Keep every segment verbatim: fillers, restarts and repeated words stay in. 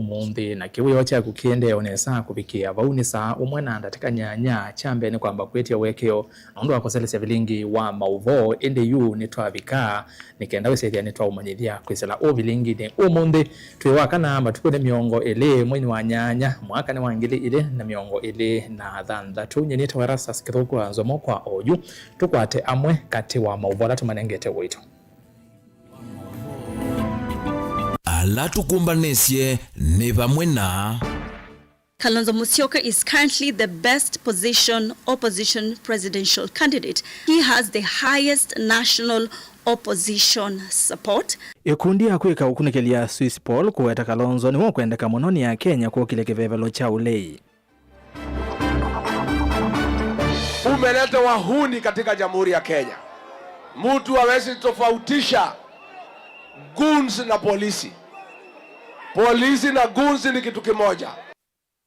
Ũmũnthĩ, na kĩwĩoo kyaku kĩendee o nesa kũvikĩa vau. Nĩ saa ũmwe na ndatĩka nyanya. Kya mbee nĩ kwamba kwĩtya ũekeo nũndũ wa kũselesya vilingi wa maũvoo, ĩndĩ yu nĩtwavika nĩ kenda wĩsĩthya nĩtwaũmanyĩthya kwĩsĩla ũvilinginĩ. Ũmũnthĩ twĩ wa kana, matukũ nĩ mĩongo ĩlĩ, mweinĩ wa nyanya, mwaka nĩ wa ngili ilĩ na mĩongo ĩlĩ na thanthatũ. Nyie nĩtawa Erastus Kĩthũku wa Nzomo. Kwa oyu, tũkwate amwe katĩ wa maũvoo ala tũmanengete ũito. Ala tũkũmbanĩsye nĩ vamwe na. Kalonzo Musyoka is currently the best position opposition presidential candidate. He has the highest national opposition support. Ĩkundi ya kwĩka ũkunĩkĩli ya Swiss Poll kũweta Kalonzo nĩwe ũkwendeka mũno nĩ Akenya kũkĩlya kĩvevelo kya ũlei. Umeleta wahuni katika Jamhuri ya Kenya. Mtu hawezi tofautisha goons na polisi. Polisi na goons ni kitu kimoja.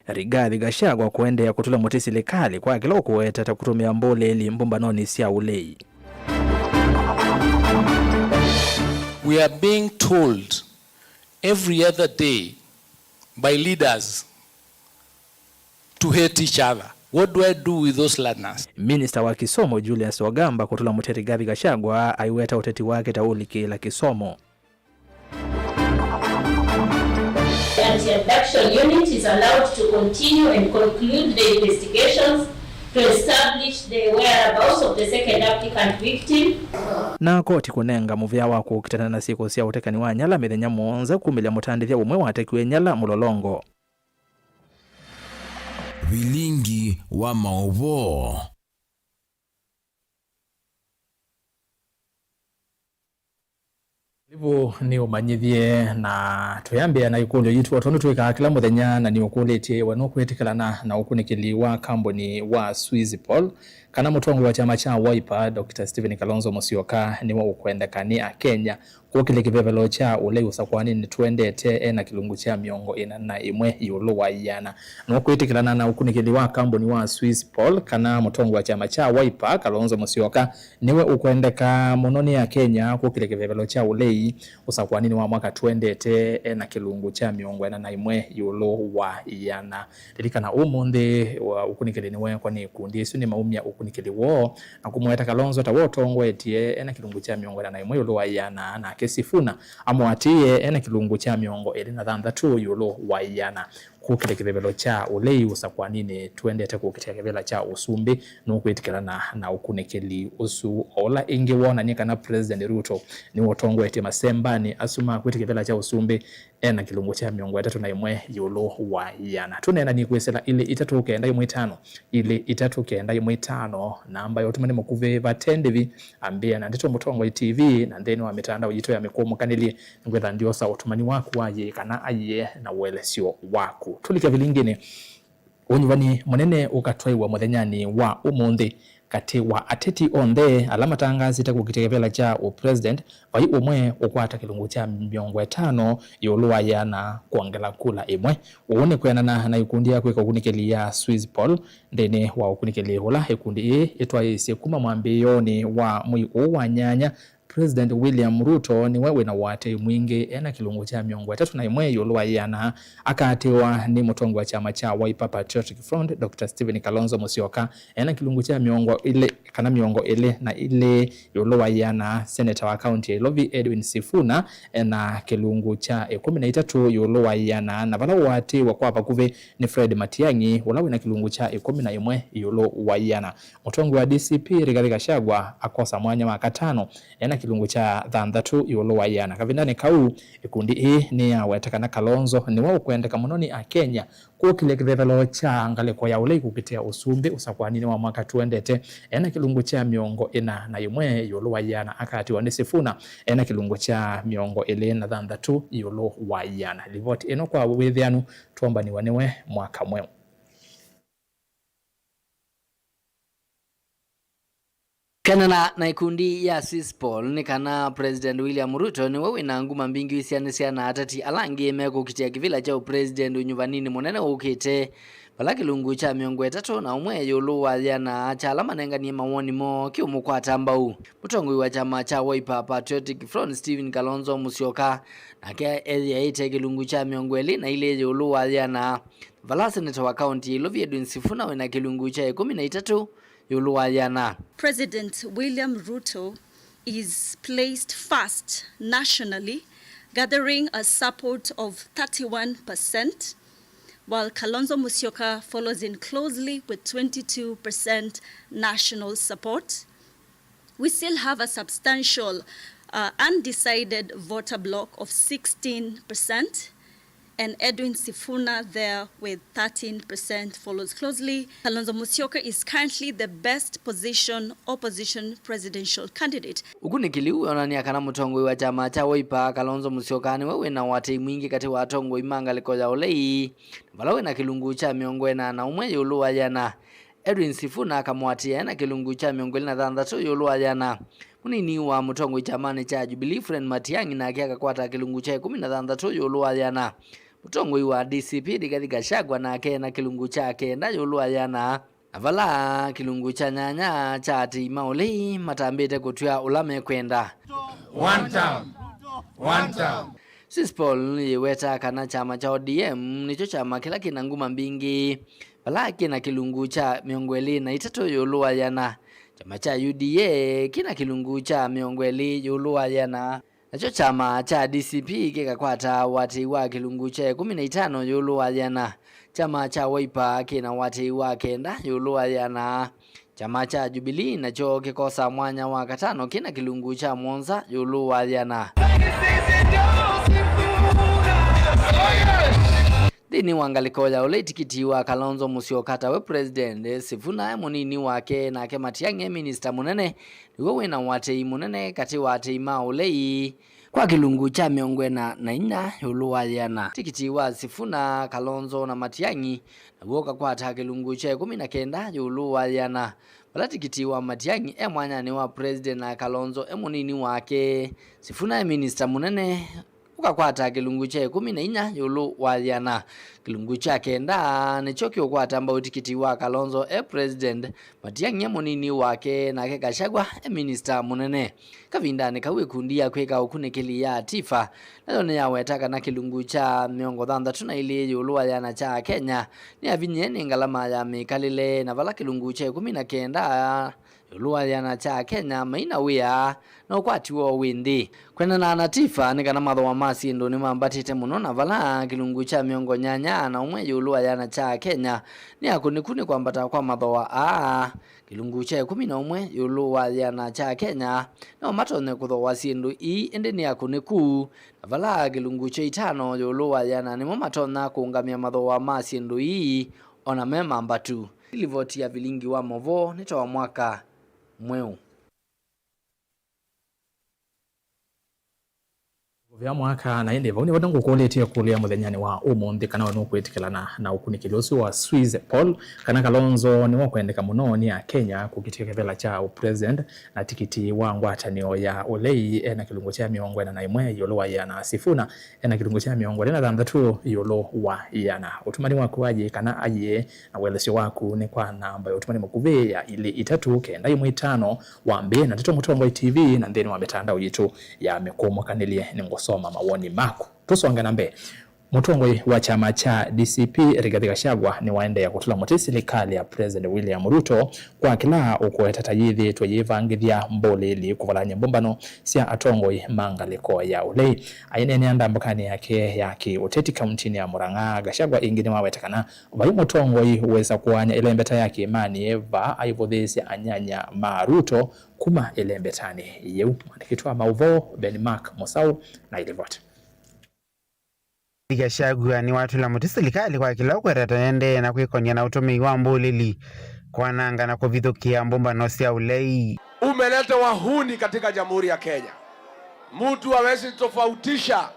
Rigathi Gachagua kũendeea kũtũla mũtĩ silikalĩ kwa kĩla ũkũweta ta kũtũmĩa mbũlĩĩli mbũmbanonĩ sya ũlei. We are being told every other day by leaders to hate each other. What do I do with those learners? Minista wa kĩsomo Julius Ogamba kũtũla mũtĩ Rigathi Gachagua aiweta ũteti wake ta ũlikĩĩla kĩsomo. Anti-abduction unit is allowed to continue and conclude the investigations to establish the whereabouts of the second applicant victim. Na koti kũnenga mũvea wa kũkitana na syĩko sya ũtekani wa nyala mĩthenya mũonza kumĩlya mũtandĩthya ũmwe watekiwe nyala Mũlolongo. Vilingi wa maũvoo. Livu nĩ ũmanyĩthye, na twĩambĩa na ĩkũlyo yitũ o tondũ twĩkaa kĩla mũthenya, na nĩũkũlĩtye we nũkwĩtĩkĩlana na ũkunĩkĩli wa kambuni wa Swiss Poll kana mũtongoi wa kyama kya Wiper, Doctor Stephen Kalonzo Musyoka nĩwe ũkwendeka nĩ Akenya kũkĩlya kĩvevelo kya ũlei ũsakũanĩnĩ tũendete ena kĩlungu kya mĩongo ĩna na ĩmwe ĩũlũ wa ĩana. Nũkwĩtĩkĩlana na ũkunĩkĩli wa kambuni wa Swiss Poll kana mũtongoi wa kyama kya Wiper, Kalonzo Musyoka, nĩwe ũkwendeka mũno nĩ Akenya kũkĩlya kĩvevelo kya ũlei ũsakũanĩnĩ wa mwaka tũendete ena kĩlungu kya mĩongo ĩna na ĩmwe ĩũlũ wa ĩana. Lilikana, ũmũnthĩ wa ũkunĩkĩli nĩweekwa nĩ ikundi isu nĩmaumya ũkunĩkĩli woo na kũmũweta Kalonzo ta we ũtongoetye ena kĩlungu kya mĩongo ĩna na ĩmwe ĩũlũ wa ĩana, nake Sifuna amũatĩĩe ena kĩlungu kya mĩongo ĩlĩ na thanthatũ ĩũlũ wa ĩana. Kũkĩlya kĩvevelo kya ũlei ũsakũanĩnĩ tũendete kũkitĩa kĩvĩla kya ũsumbĩ nũkwĩtĩkĩlana na ũkunĩkĩli ũsu, o ũla ĩngĩ wonany'e kana President Ruto nĩwe ũtongoetye masembanĩ asu ma kwĩtĩkĩa kĩvĩla kya ũsumbĩ ena kĩlungu kya mĩongo ĩtatũ na ĩmwe ĩũlũ wa ĩana. Tũneenany'e kwĩsĩla ilĩ itatũ kenda ĩmwe itano, ilĩ itatũ kenda ĩmwe itano, namba ya ũtũmani mũkuvĩ vate ndĩvi, ambĩa na Ndeto Mũtongoi T V, na nthĩnĩ wa mĩtandao yitũ ya mĩkũmũkanĩlye, nĩngwĩtha ndiosa ũtũmani waku wa yĩĩ kana aiee na ũelesyo waku. Tũlike vilinginĩ. Ũnyuvani mũnene ũkatwaiwa mũthenyanĩ wa ũmũnthĩ katĩ wa ateti onthe ala matangaasĩte kũkitĩa kĩvĩla kya ũpresident, vai ũmwe ũkwata kĩlungu kya mĩongo ĩtano ĩũlũ wa ĩana kwongela kula ĩmwe. Ũu nĩ kwĩanana na ikundi ya kwĩka ũkunĩkĩli ya Swiss Poll. Nthĩnĩ wa ũkunĩkĩli ũla ikundi ĩĩ ĩtwaĩĩsye kuma mwambĩĩonĩ wa mwei ũũ wa nyanya, President William Ruto nĩwe wĩna ũatĩĩi mwingĩ ena kĩlungu kya mĩongo ĩtatũ na ĩmwe ĩũlũ wa ĩana. Akaatĩĩwa nĩ mũtongoi wa kyama kya Wiper Patriotic Front, Doctor Stephen Kalonzo Musyoka, ena kĩlungu kya mĩongo ĩlĩ kana mĩongo ĩlĩ na ilĩ ĩũlũ wa ĩana, seneta wa kaunti ya Ilovi Edwin Sifuna ena kĩlungu kya ĩkũmi na itatũ ĩũlũ wa ĩana, na vala ũatĩĩwa kwa vakuvĩ nĩ Fred Matiang'i, ũla wĩna kĩlungu kya ĩkũmi na ĩmwe ĩũlũ wa ĩana. Mũtongoi wa D C P Rigathi Gachagua akosa mwanya wa katano ena kĩlungu kya thanthatũ ĩũlũ wa ĩana. Kavindanĩ kau, ĩkundi ĩĩ nĩyaweta kana Kalonzo nĩwe ũkwendeka mũno nĩ Akenya kũkĩlya kĩvevelo kya ngalĩko ya ũlei kũkitĩa ũsumbĩ ũsakũanĩnĩ wa mwaka tũendete ena kĩlungu kya mĩongo ĩna na ĩmwe ĩũlũ wa ĩana, akatiwa nĩ Sifuna ena kĩlungu kya mĩongo ĩlĩ na thanthatũ ĩũlũ wa ĩana. Livoti ĩno kwa wĩthĩanu twombaniwa nĩwe mwaka mweũ. Enana na ikundi ya Swiss Poll nĩ kana President William Ruto nĩwe wĩna nguma mbingĩ ũisianĩsya na ateti ala angĩ mekũkitĩa kĩvĩla kya ũpresident ũnyuvaninĩ mũnene ũkĩte, vala kĩlungu kya mĩongo ĩtatũ na ũmwe ĩũlũ wa yĩana kya ala manenganie mawoni moo kĩũmũkwata mbau. Mũtongoi wa kyama kya Wiper Patriotic Front Stephen Kalonzo Musyoka nake ethĩaĩte kĩlungu kya mĩongo ĩlĩ na ilĩ ĩũlũ wa yĩana, vala seneta wa kaunti ya Ilovi Edwin Sifuna wĩna kĩlungu kya ĩkũmi na itatũ ĩũlũ wa yĩana. President William Ruto is placed first nationally, gathering a support of thirty-one percent, while Kalonzo Musyoka follows in closely with twenty-two percent national support. We still have a substantial, uh, undecided voter bloc of sixteen percent, and Edwin Sifuna there with thirteen percent follows closely. Kalonzo Musyoka is currently the best position opposition presidential candidate. Ũkunĩkĩli ũũ wĩonany'a kana mũtongoi wa kyama kya Wiper, Kalonzo Musyoka, nĩwe wĩna ũatĩi mwingĩ katĩ wa atongoi ma ngalĩko ya ũlei, na vala wĩna kĩlungu kya mĩongo ĩna na ũmwe ĩũlũ wa yĩana. Edwin Sifuna akamũatĩĩa ena kĩlungu kya mĩongo ĩlĩ na thanthatũ ĩũlũ wa yĩana. Mũnini wa mũtongoi kyamanĩ kya Jubilee, Fred Matiang'i, nake akakwata kĩlungu kya ĩkũmi na thanthatũ ĩũlũ wa yĩana. Mũtongoi wa D C P, Rigathi Gachagua, nake ena kĩlungu kya kenda ĩũlũ wa yĩana. Na vala kĩlungu kya nyanya kya atĩi ma ũlei matambĩte kũtw'a ũla mekwenda. One term. One term. Swiss Poll yĩwetaa kana kyama kya O D M nĩkyo kyama kĩla kĩna nguma mbingĩ, vala kĩna kĩlungu kya mĩongo ĩlĩ na itatũ ĩũlũ wa yĩana. Kyama kya U D A kĩna kĩlungu kya mĩongo ĩlĩ ĩũlũ wa yĩana. Nakyo kyama kya D C P kĩkakwata ũatĩi wa kĩlungu kya ĩkũmi na itano ĩũlũ wa yĩana. Kyama kya Wiper kĩna ũatĩi wa kenda ĩũlũ wa yĩana. Kyama kya Jubilee nakyo kĩkosa mwanya wa katano kĩna kĩlungu kya mũonza ĩũlũ wa yĩana. Nthĩnĩ wa ngalĩko ya ũlei, tikiti wa Kalonzo Musyoka tawe president, Sifuna e mũnini wake, nake Matiang'i e minista mũnene, nĩw'o wĩna ũatĩi mũnene katĩ wa atĩi ma ũlei. Kwa kĩlungu kya mĩongo ĩna na inya ĩũlũ wa yĩana, tikiti wa Sifuna, Kalonzo na Matiang'i naw'o ũkakwata kĩlungu kya ĩkũmi na kenda ĩũlũ wa yĩana. Vala tikiti wa Matiang'i e mwanyanĩ wa president na Kalonzo e mũnini wake, Sifuna e minista mũnene, ũkakwata kĩlungu kya ĩkũmi na inya ĩũlũ wa yĩana. Kĩlungu kya kenda nĩkyo kĩũkwata mbau tikiti wa Kalonzo e president, Matiang'i e mũnini wake, nake Gachagua e minista mũnene. Kavindanĩ kau, ĩkundi ya kwĩka ũkunĩkĩli ya Tifa nayo nĩyaweta kana kĩlungu kya mĩongo thanthatũ na ilĩ ĩũlũ wa yĩana kya Akenya nĩyavinyĩe nĩ ngalama ya mĩkalĩle, na vala kĩlungu kya ĩkũmi na kenda ĩũlũ wa yĩana kya Akenya maina wĩa na ũkwati woo wĩ nthĩ. Kwendana na Tifa, nĩ kana mathooa ma syĩndũ nĩmambatĩte mũno, na vala kĩlungu kya mĩongo nyanya na ũmwe ĩũlũ wa yĩana kya Akenya nĩ akũnĩku nĩ kwambata kwa mathooa aa. Kĩlungu kya ĩkũmi na ũmwe ĩũlũ wa yĩana kya Akenya no matonye kũthooa syĩndũ ii, ĩndĩ nĩ akũnĩku, na vala kĩlungu kya itano ĩũlũ wa yĩana nĩmo matonya kũũngamya mathooa ma syĩndũ ii, o na me mambatu. Livoti ya vilingi wa movoo nĩ ta wa mwaka mweũ. Kũvĩa mwaka, na ĩndĩ vau nĩvo ngũkũlĩtye kũlĩa mũthenyanĩ wa ũmũnthĩ kana we nũkwĩtĩkĩlana na ũkunĩkĩli ũsu wa Swiss Poll, kana Kalonzo nĩwe ũkwendeka mũno nĩ Akenya kũkitĩa kĩvĩla kya ũpresident na tikiti wa ngwatanĩo ya ũlei ena kĩlungu kya mĩongo ĩna na ĩmwe ĩũlũ wa yĩana. Sifuna ena kĩlungu kya mĩongo ĩlĩ na thanthatũ ĩũlũ wa yĩana. Ũtũmani waku wa yĩĩ kana ayĩĩ na ũelesyo waku nĩ kwa namba ya ũtũmani mũkuvĩ ya ilĩ itatũ kenda ĩmwe itano wa mbee, na Ndeto Mũtongoi T V, na nthĩnĩ wa mĩtandao yitũ ya mĩkũmũkanĩlye. Nĩngũsoma mawoni maku. Tũsonge na mbee. Mũtongoi wa kyama kya D C P, Rigathi Gachagua, nĩwaendeea kũtũla mũtĩ silikalĩ ya President William Ruto kwa kĩla ũkũweta ta yĩthĩĩtwe yĩvangĩthya mbũlĩĩli kũvalany'a mbũmbano sya atongoi ma ngalĩko ya ũlei. Aineenea ndambũkanĩ yake ya kĩ-ũteti kauntinĩ ya Murang'a, Gachagua ĩngĩ nĩwaweta kana vai mũtongoi wĩsa kũaany'a ĩlembeta ya kĩĩmanĩ vaa aivũthĩĩsya anyanya ma Ruto kuma ĩlembetanĩ yĩu. Mwandĩki witũ wa maũvoo Ben Mark Mũsaũ na ilivoti. Gachagua nĩwatũla mũtĩ silikalĩ kwa kĩla ũkweta ta ĩendee na kwĩkony'a na ũtũmĩi wa mbũlĩli kwananga na kũvithũkĩa mbũmbano sya ũlei. Umeleta wahuni katika Jamhuri ya Kenya. Mtu hawezi tofautisha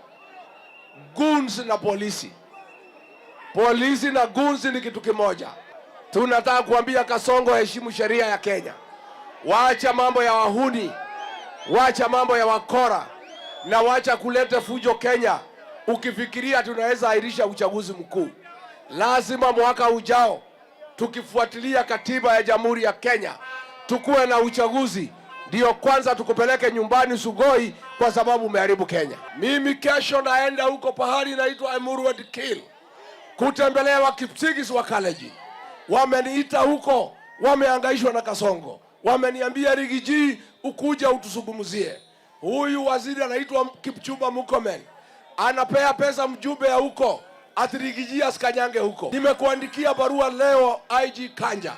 goons na polisi. Polisi na goons ni kitu kimoja. Tunataka kuambia Kasongo aheshimu sheria ya Kenya. Wacha mambo ya wahuni, wacha mambo ya wakora, na wacha kuleta fujo Kenya ukifikiria tunaweza ahirisha uchaguzi mkuu. Lazima mwaka ujao, tukifuatilia katiba ya Jamhuri ya Kenya, tukuwe na uchaguzi, ndio kwanza tukupeleke nyumbani Sugoi, kwa sababu umeharibu Kenya. Mimi kesho naenda huko pahali inaitwa Emuru Ward Kill kutembelea wa Kipsigis wa Kalenjin. Wameniita huko, wamehangaishwa na Kasongo. Wameniambia, "Rigiji, ukuja utuzungumzie." Huyu waziri anaitwa Kipchumba Murkomen anapea pesa mjumbe ya huko ati Rigiji asikanyange huko. Nimekuandikia barua leo, I G Kanja,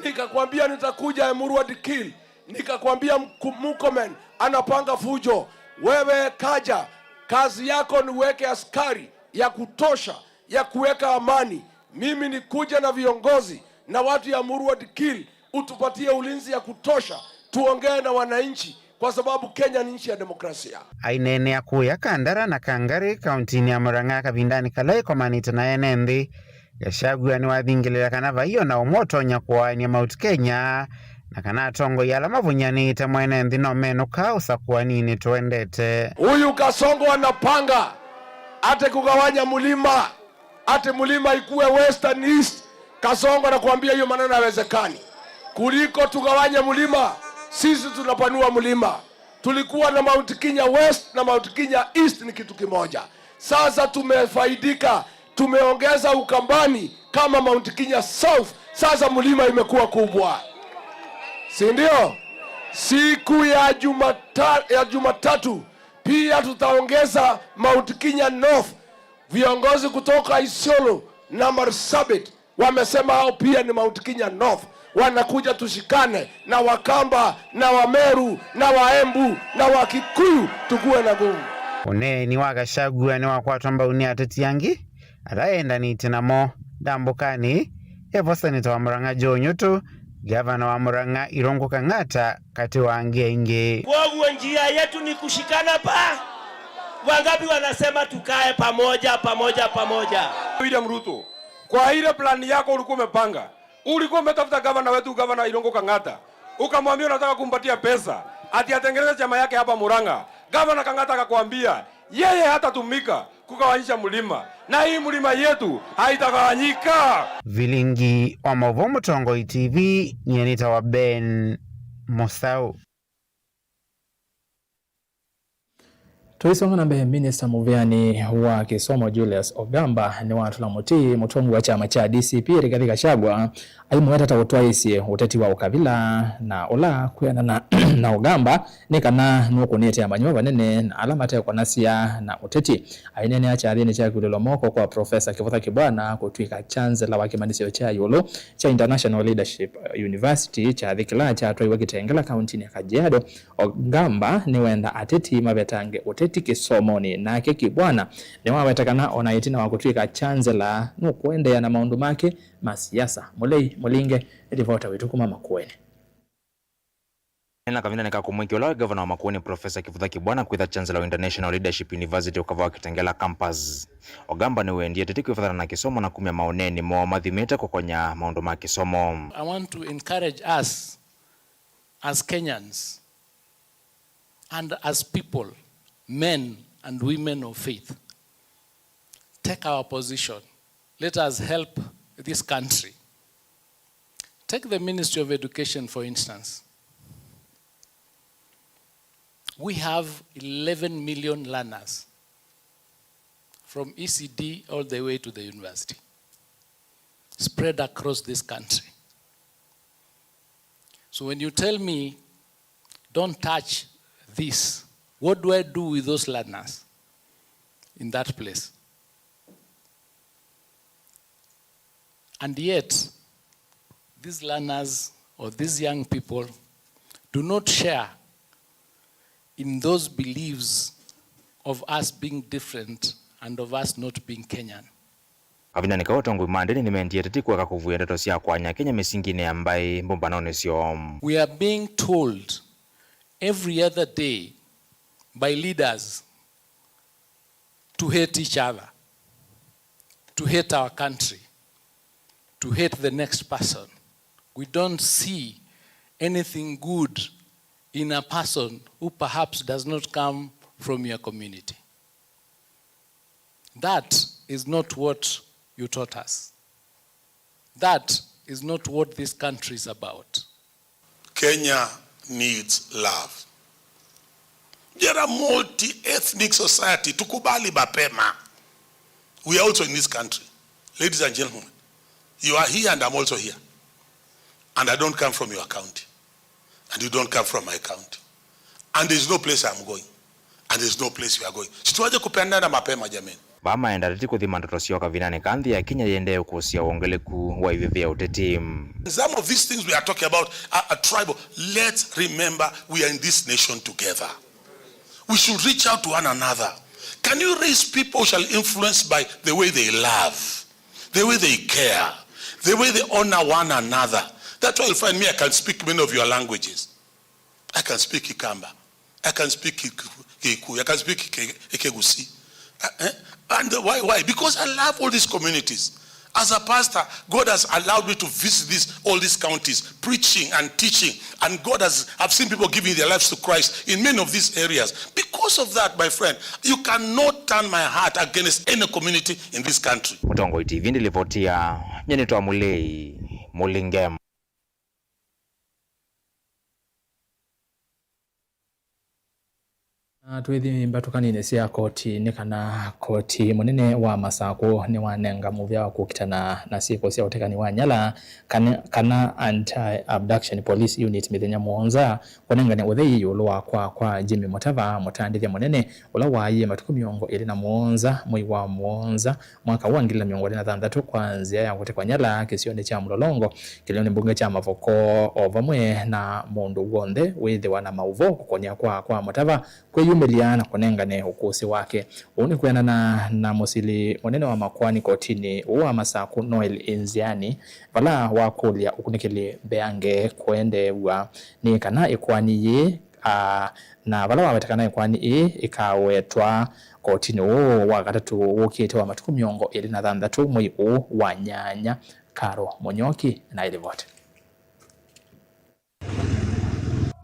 nikakwambia nitakuja Emuru Ward Kill, nikakwambia mku-, Murkomen anapanga fujo. Wewe Kanja, kazi yako ni uweke askari ya kutosha ya kuweka amani. Mimi nikuje na viongozi na watu ya Emuru Ward Kill, utupatie ulinzi ya kutosha, tuongee na wananchi, kwa sababu Kenya ni nchi ya demokrasia. Aineenea kũya Kandara na Kangari, kauntinĩ ya Murang'a, kavindanĩ kala ĩkomanĩte na ene nthĩ, Gachagua nĩwathingĩlĩla kana vai o na ũmwe ũtonya kũaany'a Mount Kenya, na kana atongoi ala mavũnyanĩte mwene nthĩ no menũka ũsakũaninĩ tũendete. Huyu Kasongo anapanga ate kugawanya mlima, ate mlima ikuwe West and East. Kasongo anakuambia hiyo maneno haiwezekani. Kuliko tugawanye mlima, sisi tunapanua mlima. Tulikuwa na Mount Kenya West na Mount Kenya East ni kitu kimoja. Sasa tumefaidika, tumeongeza Ukambani kama Mount Kenya South. Sasa mlima imekuwa kubwa, si ndio? Siku ya Jumata-, ya Jumatatu pia tutaongeza Mount Kenya North. Viongozi kutoka Isiolo na Marsabit wamesema hao pia ni Mount Kenya North, wanakuja tushikane na Wakamba na Wameru na Waembu na Wakikuyu, tukuwe na nguvu. Ũneeni wa Gachagua nĩwakwatwa mbau nĩ ateti angĩ ala endanĩtye namo ndambũkanĩ, evo seneta wa Murang'a Joe Nyutu, gavana wa Murang'a Irungu Kang'ata, katĩ wa angĩ aingĩ. Kwoguo njia yetu ni kushikana pa. Wangapi wanasema tukae pamoja, pamoja, pamoja? William Ruto, kwa ile plan yako ulikuwa umepanga, ulikuwa umetafuta gavana wetu, gavana Irungu Kang'ata, ukamwambia unataka kumpatia pesa ati atengeneze chama yake hapa Murang'a. Gavana Kang'ata akakwambia yeye hatatumika kugawanyisha mlima, na hii mlima yetu haitagawanyika. Vilingi wa maũvoo Mũtongoi T V, nyie nĩtawa Ben Mũsaũ. Tũisonga na mbee, Minista mũvĩanĩ wa kĩsomo Julius Ogamba nĩwatũla mũtĩ mũtongoi wa kyama kya D C P Rigathi Gachagua aimũweta ta ũtwaĩĩsye ũteti wa ũkavila na ũla kwĩanana na Ogamba nĩ kana nũkũnĩte amanyĩw'a vanene na ala matekonasya na ũteti. Aineenea kyathĩnĩ kya kũilĩlwa moko kwa Profesa Kĩvũtha Kĩbwana kũtw'ĩka chancellor wa kĩmanyĩsyo kya ĩũlũ kya International Leadership University, kyathĩ kĩla kyatwaiwe Kitengela, kauntinĩ ya Kajiado, Ogamba nĩwenda ateti mavetange ũteti kĩsomonĩ. Nake Kĩbwana nĩwaweta kana ona ĩtina wa kũtw'ĩka chancellor nũkũendeea na maũndũ make ma siasa. Mũlei Mũlinge nĩ livota witũ kuma Makueni. Ena kavindanĩ ka kũmwĩkĩa ũla waĩ ngavana wa Makueni, Profesa Kĩvũtha Kĩbwana, kwĩtha chancellor wa International Leadership University ũkava wa Kitengela campus, Ogamba nĩwendie ateti kwĩvathana na kĩsomo na kumya maũneeni moo mathimĩte kũkonya maũndũ ma kĩsomo. I want to encourage us as Kenyans and as people, men and women of faith, take our position. Let us help this country. Take the Ministry of Education, for instance. We have eleven million learners from E C D all the way to the university, spread across this country. So when you tell me, "Don't touch this," what do I do with those learners in that place? And yet, these learners or these young people do not share in those beliefs of us being different and of us not being Kenyan. Kavindanĩ kau, atongoi ma ndĩni nĩmendie ateti kũeka kũvuĩa ndeto sya kũaany'a Kenya mĩsinginĩ ya mbaĩ mbũmbanonĩ syoo. We are being told every other day by leaders to hate each other, to hate our country, to hate the next person. We don't see anything good in a person who perhaps does not come from your community. That is not what you taught us. That is not what this country is about. Kenya needs love. There are multi-ethnic society. Tukubali mapema. We are also in this country. Ladies and gentlemen, you are here and I'm also here. And I don't come from your county. And you don't come from my county. And there's no place I'm going. And there's no place we are going. Situaje kupendana mapema, jamani. Vaa maenda titi kũthima ndoto syoo kavindanĩ ka nthĩ ya Kenya yĩendee ũkũsya wongeleku wa ivĩvĩ ya ũteti. Some of these things we are talking about are, are tribal. Let's remember we are in this nation together. We should reach out to one another. Can you raise people who shall influence by the way they love, the way they care, the way they honor one another? That's why you'll find me, I can speak many of your languages. I can speak Kikamba. I can speak Ki-, Kikuyu. I can speak Ki-, Kigusi. Uh, eh? And why? Why? Because I love all these communities. As a pastor, God has allowed me to visit these, all these counties, preaching and teaching. And God has, I've seen people giving their lives to Christ in many of these areas. Because of that, my friend, you cannot turn my heart against any community in this country. Mũtongoi T V ndĩlivoti ya Nyenĩ Twa Mũlei, Mũlingema. Na twĩthi mbatũkanĩnĩ sya koti, nĩ kana koti mũnene wa Masakũ nĩwanenga mũvea wa kũkitana na syĩko sya ũtekani wa nyala, kana, kana Anti-Abduction Police Unit mĩthenya mũonza, kũnengane ũthei ĩũlũ wa kwaa kwa Jimmy Mũtava, mũtandĩthya mũnene, ũla waaie matukũ mĩongo ĩlĩ na mũonza mwei wa mũonza, mwaka wa ngili na mĩongo ĩlĩ na thanthatũ kwa nzĩa ya kũtekwa nyala kĩsionĩ kya Mũlolongo, kĩlĩonĩ mbunge kya Mavoko, o vamwe na mũndũ w'onthe wĩthĩwa na maũvoo kũkonya kwaa kwa Mũtava, kwĩyumĩlya na kũnengane ũkũsĩ wake. Ũu nĩ kwĩanana na mũsili mũnene wa makoani kotinĩ ũũ wa Masakũ, Noel Inziani, vala wakũlya ũkunĩkĩli mbeange kũendeew'a nĩ kana ĩkoani yĩĩ, a, na vala waweta kana ĩkoani ĩĩ ĩkawetwa kotinĩ ũũ wa katatũ wũkĩte wa matukũ mĩongo ĩlĩ na thanthatũ mwei ũũ wa nyanya. Karo Mũnyoki na ĩlivoti.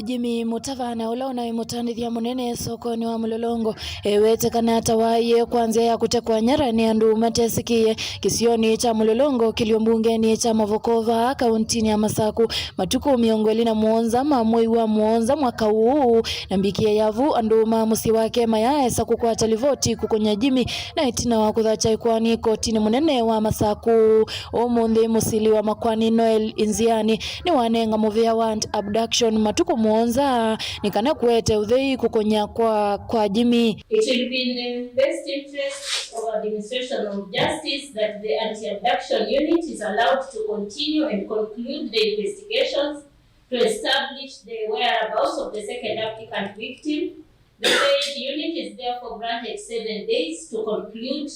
Jimmy Mũtava, na ũla ũnaĩ mũtandĩthya mũnene sokonĩ wa Mũlolongo, ewete kana ta waaie kwa nzĩa ya kũtekwa nyara nĩ andũ matesĩkĩe kĩsionĩ kya Mũlolongo, kĩlio mbungenĩ kya Mavoko vaa kauntinĩ ya Masakũ, matukũ mĩongo ĩlĩ na mũonza ma mwei wa mũonza mwaka ũũ, na mbikie yavu andũ ma mũsyĩ wake mayaesa kũkwata livoti kũkonya Jimmy, na ĩtina wa kũthakya ĩkoani kotinĩ mũnene wa Masakũ. Ũmũnthĩ mũsili wa makoani Noel Inziani nĩwanenga mũvea wa Anti-Abduction matukũ mũonza nĩ kana kũete ũthei kũkonya kwa, kwa Jimmy. It will be in the best interest of administration of justice that the Anti-Abduction Unit is allowed to continue and conclude the investigations to establish the whereabouts of the second applicant victim. The said unit is therefore granted seven days to conclude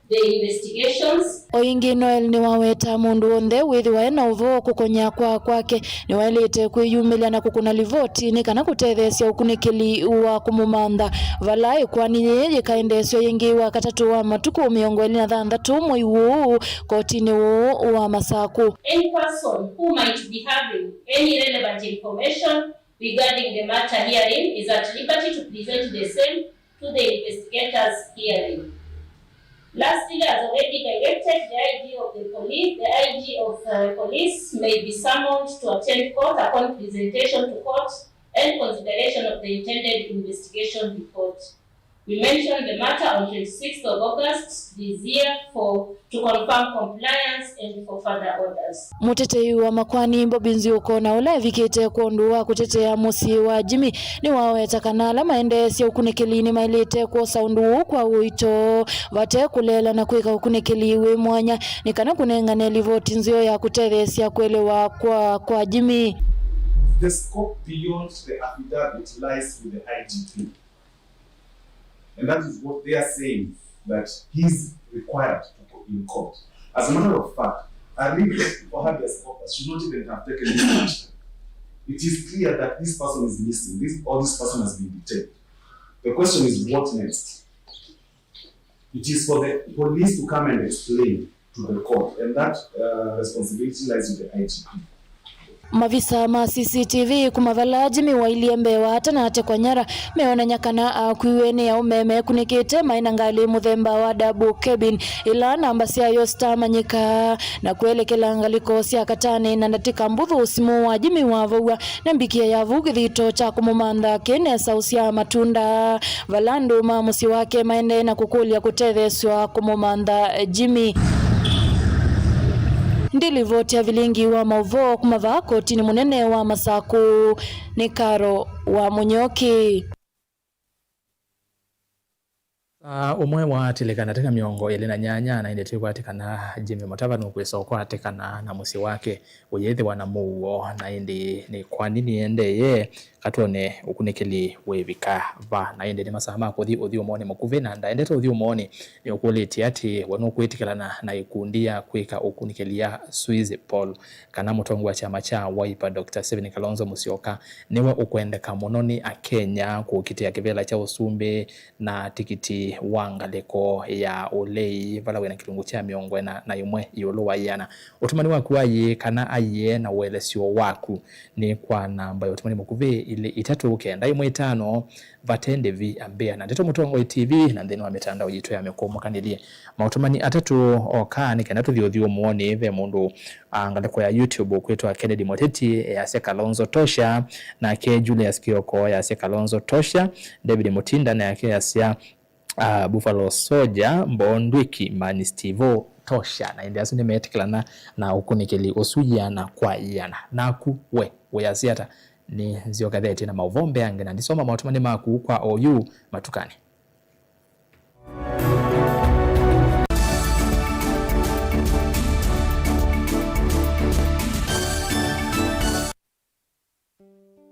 the investigations. O ĩngĩ, Noel nĩwaweta mũndũ w'onthe wĩthĩwa e na ũvoo kũkonya kwaa kwake nĩwaĩlĩte kwĩyumĩlya na kũkũna livoti nĩ kana kũtetheesya ũkunĩkĩli wa kũmũmantha, vala ĩkoani yĩĩ yĩkaendeesw'a ĩngĩ wa katatũ wa matukũ mĩongo ĩlĩ na thanthatũ mwei ũũ kotinĩ ũũ wa Masakũ. Any person who might be having any relevant information regarding the matter herein is at liberty to present the same to the investigators herein. Lastly, as already directed, the I G of the police, the I G of, uh, police may be summoned to attend court upon presentation to court and consideration of the intended investigation report. We mentioned the matter on twenty-sixth of August this year for, to confirm compliance and for further orders. Mũtetei wa makoani Bobby Nziuko, na ũla evikĩte kwondũ wa kũtetea mũsyĩ wa Jimmy, nĩwaweta kana ala maendeesya ũkunĩkĩli nĩmaĩlĩte kwosa ũndũ ũũ kwa ũito vate kũleela na kwĩka ũkunĩkĩli wĩ mwanya nĩ kana kũnengane livoti nzeo ya kũtetheesya kũelewa kwa, kwa Jimmy. The scope beyond the affidavit lies with the I G P. And that is what they are saying, that he's required to go in court. As a matter of fact, a request for habeas corpus should not even have taken this much time. It is clear that this person is missing, this, or this person has been detained. The question is, what next? It is for the police to come and explain to the court, and that, uh, responsibility lies with the I G P. Mavisa ma C C T V kuma vala Jimmy wailyĩ mbee wa ata na atekwa nyara meonany'a kana akuiwe nĩ aũme mekunĩkĩte maĩ na ngalĩ mũthemba wa double cabin ĩla namba syayo sitamanyĩka, na kwelekela ngalĩko sya Katani na ndatĩka mbũthũ ũsimũ wa Jimmy wavow'a nĩ mbikie ya vu kĩthito kya kũmũmantha kĩ nesa ũsyaa matunda, vala andũ ma mũsyĩ wake maendee na kũkũlya kũtetheesw'a kũmũmantha Jimmy. Ndi livoti ya vilingi wa maũvoo kuma vaa kotinĩ mũnene wa Masakũ nĩ Karo wa Mũnyoki. Saa ũmwe watilĩka ndatĩka mĩongo ĩlĩ na nyanya, na ĩndĩ twĩkwatĩkana Jimmy Mũtava nũkwĩsa ũkwatĩkana na mũsyĩ wake ũyĩthĩwa na mũuo, na ĩndĩ nĩ kwani nĩendee katwone ũkunĩkĩli wĩvika va. Na ĩndĩ nĩ masaa ma kũthi ũthyũmũonĩ mũkuvĩ, na ndaendete ũthyũmũonĩ nĩũkũlĩtye atĩ we nũkwĩtĩkĩlana na ĩkundi ya kwĩka ũkunĩkĩli ya Swiss Paul, kana mũtongoi wa kyama kya Wiper Doctor Stephen Kalonzo Musyoka nĩwe ũkwendeka mũno nĩ Akenya kũkitĩa kĩvĩla kya ũsumbĩ na tikiti wa ngalĩko ya ũlei vala wĩna kĩlungu kya mĩongo ĩna na ĩmwe ĩũlũ wa ĩana. Ũtũmani waku wa yĩĩ kana aiee na ũelesyo waku nĩ kwa namba ya ũtũmani mũkuvĩ ilĩ itatũ kenda ĩmwe ĩtano vate ndĩvi ambĩa na Ndeto Mũtongoi T V na nthĩnĩ wa mĩtandao yitũ ya mĩkũmũkanĩlye. Maũtũmani atatũ oka nĩ kenda tũthi ũthyũmũonĩ. Ve mũndũ a ngalĩko ya YouTube ũkwĩtwa Kennedy Mũteti, easya Kalonzo Tosha, nake Julius Kioko easya Kalonzo Tosha, David Mutinda nake easya, ah, Buffalo Soldier, Mbondwiki, Mani Stivo, Tosha. Na ĩndĩ asu nĩmeetĩkĩlana na ũkunĩkĩli ũsu ĩana kwa ĩana. Naku we wĩasya ata? Nĩ nzyokethetye na maũvoo mbeange na ndisoma maũtũmani maku kwa oyu matukanĩ.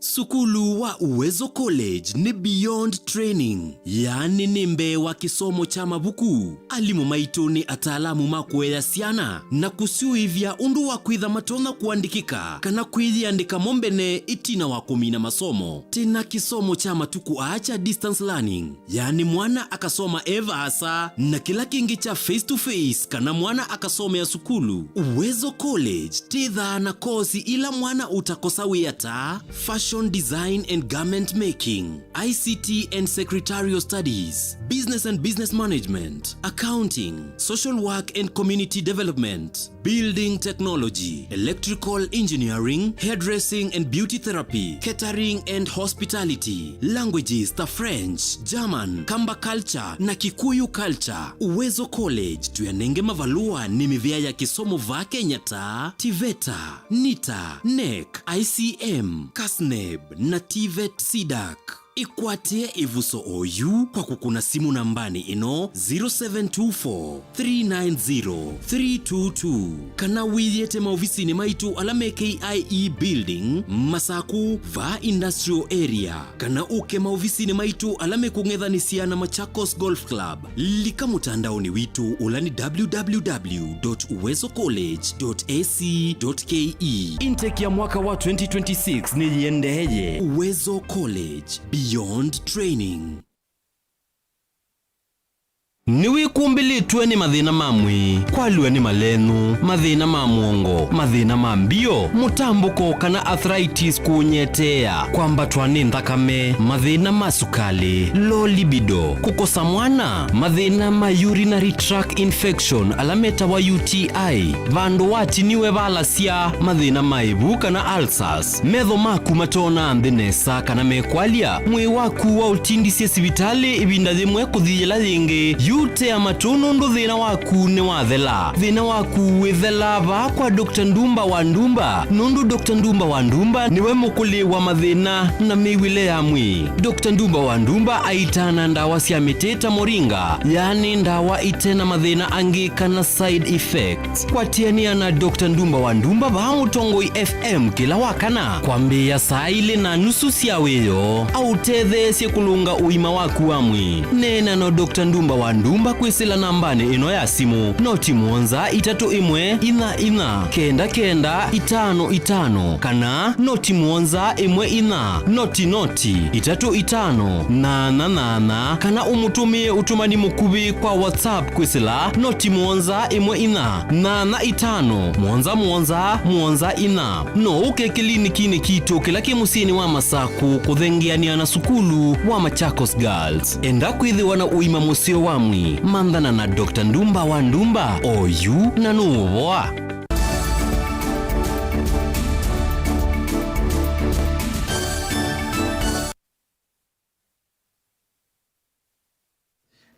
Sukulu wa Uwezo College nĩ beyond training, yaani nĩ mbee wa kĩsomo kya mavuku. Alimũ maitũ nĩ ataalamu ma kũea syana na kũsyũĩvya ũndũ wa kwĩtha matonya kũandĩkĩka kana kwĩyĩandĩka mo mbene ĩtina wa kũmina masomo. Twĩna kĩsomo kya matukũ aa kya distance learning, yaani mwana akasoma e vaasa, na kĩla kĩngĩ kya face to face kana mwana akasomea sukulu. Uwezo College twĩthaa na kosi ila mwana ũtakosa wĩa ta fashion design and garment making, I C T and secretarial studies, business and business management, accounting, social work and community development, building technology, electrical engineering, hairdressing and beauty therapy, catering and hospitality, languages ta French, German, Kamba culture na Kikuyu culture. Uwezo College tũyanenge mavalũa nĩ mĩvĩa ya kĩsomo vaa Kenya ta TVETA, NITA, NEC, I C M, KASNEB na TVET CDAC. Ĩkwatĩe ĩvuso oyu kwa kũkũna simũ nambanĩ ĩno, zero seven two four, three nine zero, three two two, kana wĩyĩte maovisinĩ maitũ ala me K I E Building, Masakũ, vaa Industrial Area, kana ũke maovisinĩ maitũ ala mekũng'ethanĩsya na Machakos Golf Club. Lika mũtandaonĩ witũ ũla nĩ W W W dot uwezo college dot A C dot K E. Intake ya mwaka wa twenty twenty-six nĩyĩendeeye. Uwezo College, beyond training. Nĩwĩkumbĩlĩtwe nĩ mathĩna ma mwĩĩ, kwalw'a nĩ malenũ, mathĩna ma mũongo, mathĩna ma mbio, mũtambũko kana arthritis kũũnyeteea, kwambatwa nĩ nthakame, mathĩna ma sukalĩ, low libido, kũkosa mwana, mathĩna ma urinary tract infection ala metawa U T I, vandũ watiniwe valasya, mathĩna ma ĩvu kana ulcers, metho maku matoonaa nthĩ nesa kana mekwalya, mwĩĩ waku waũtindisye sivitalĩ ĩvinda yĩmwe kũthi yĩla yĩngĩ, yu tea matũ nũndũ thĩna waku nĩwathela. Thĩna waku wĩthelaa vaa kwa Doctor Ndumba wa Ndumba, nũndũ Doctor Ndumba wa Ndumba nĩwe mũkũlĩ wa mathĩna na mĩw'ĩle ya mwĩĩ. Doctor Ndumba wa Ndumba aitaana ndawa sya mĩtĩ ta moringa, yaani ndawa ite na mathĩna angĩ kana side effects. Kwatĩanĩa na Doctor Ndumba wa Ndumba vaa Mũtongoi F M kĩla wa kana kwambĩĩa saa ilĩ na nusu sya wĩoo, aũtetheesye kũlũnga ũima waku wa mwĩĩ. Neena na Doctor Ndumba wa Ndumba kwĩsĩla nambanĩ ĩno ya simũ, noti mũonza itatũ ĩmwe inya inya kenda kenda itano itano, kana noti mũonza ĩmwe inya noti noti itatũ itano nana nana, kana ũmũtũmĩe ũtũmani mũkuvĩ kwa WhatsApp kwĩsĩla noti mũonza ĩmwe inya nana itano mũonza mũonza mũonza inya. No ũke kĩlinikinĩ kitũ kĩla kĩ mũsyĩnĩ wa Masakũ kũthengeanĩa na sukulu wa Machakos Girls. Enda kwĩthĩwa na ũima mũseo wa mwĩĩ, manthana na Doctor Ndumba wa Ndumba, oyu na nũũvoa.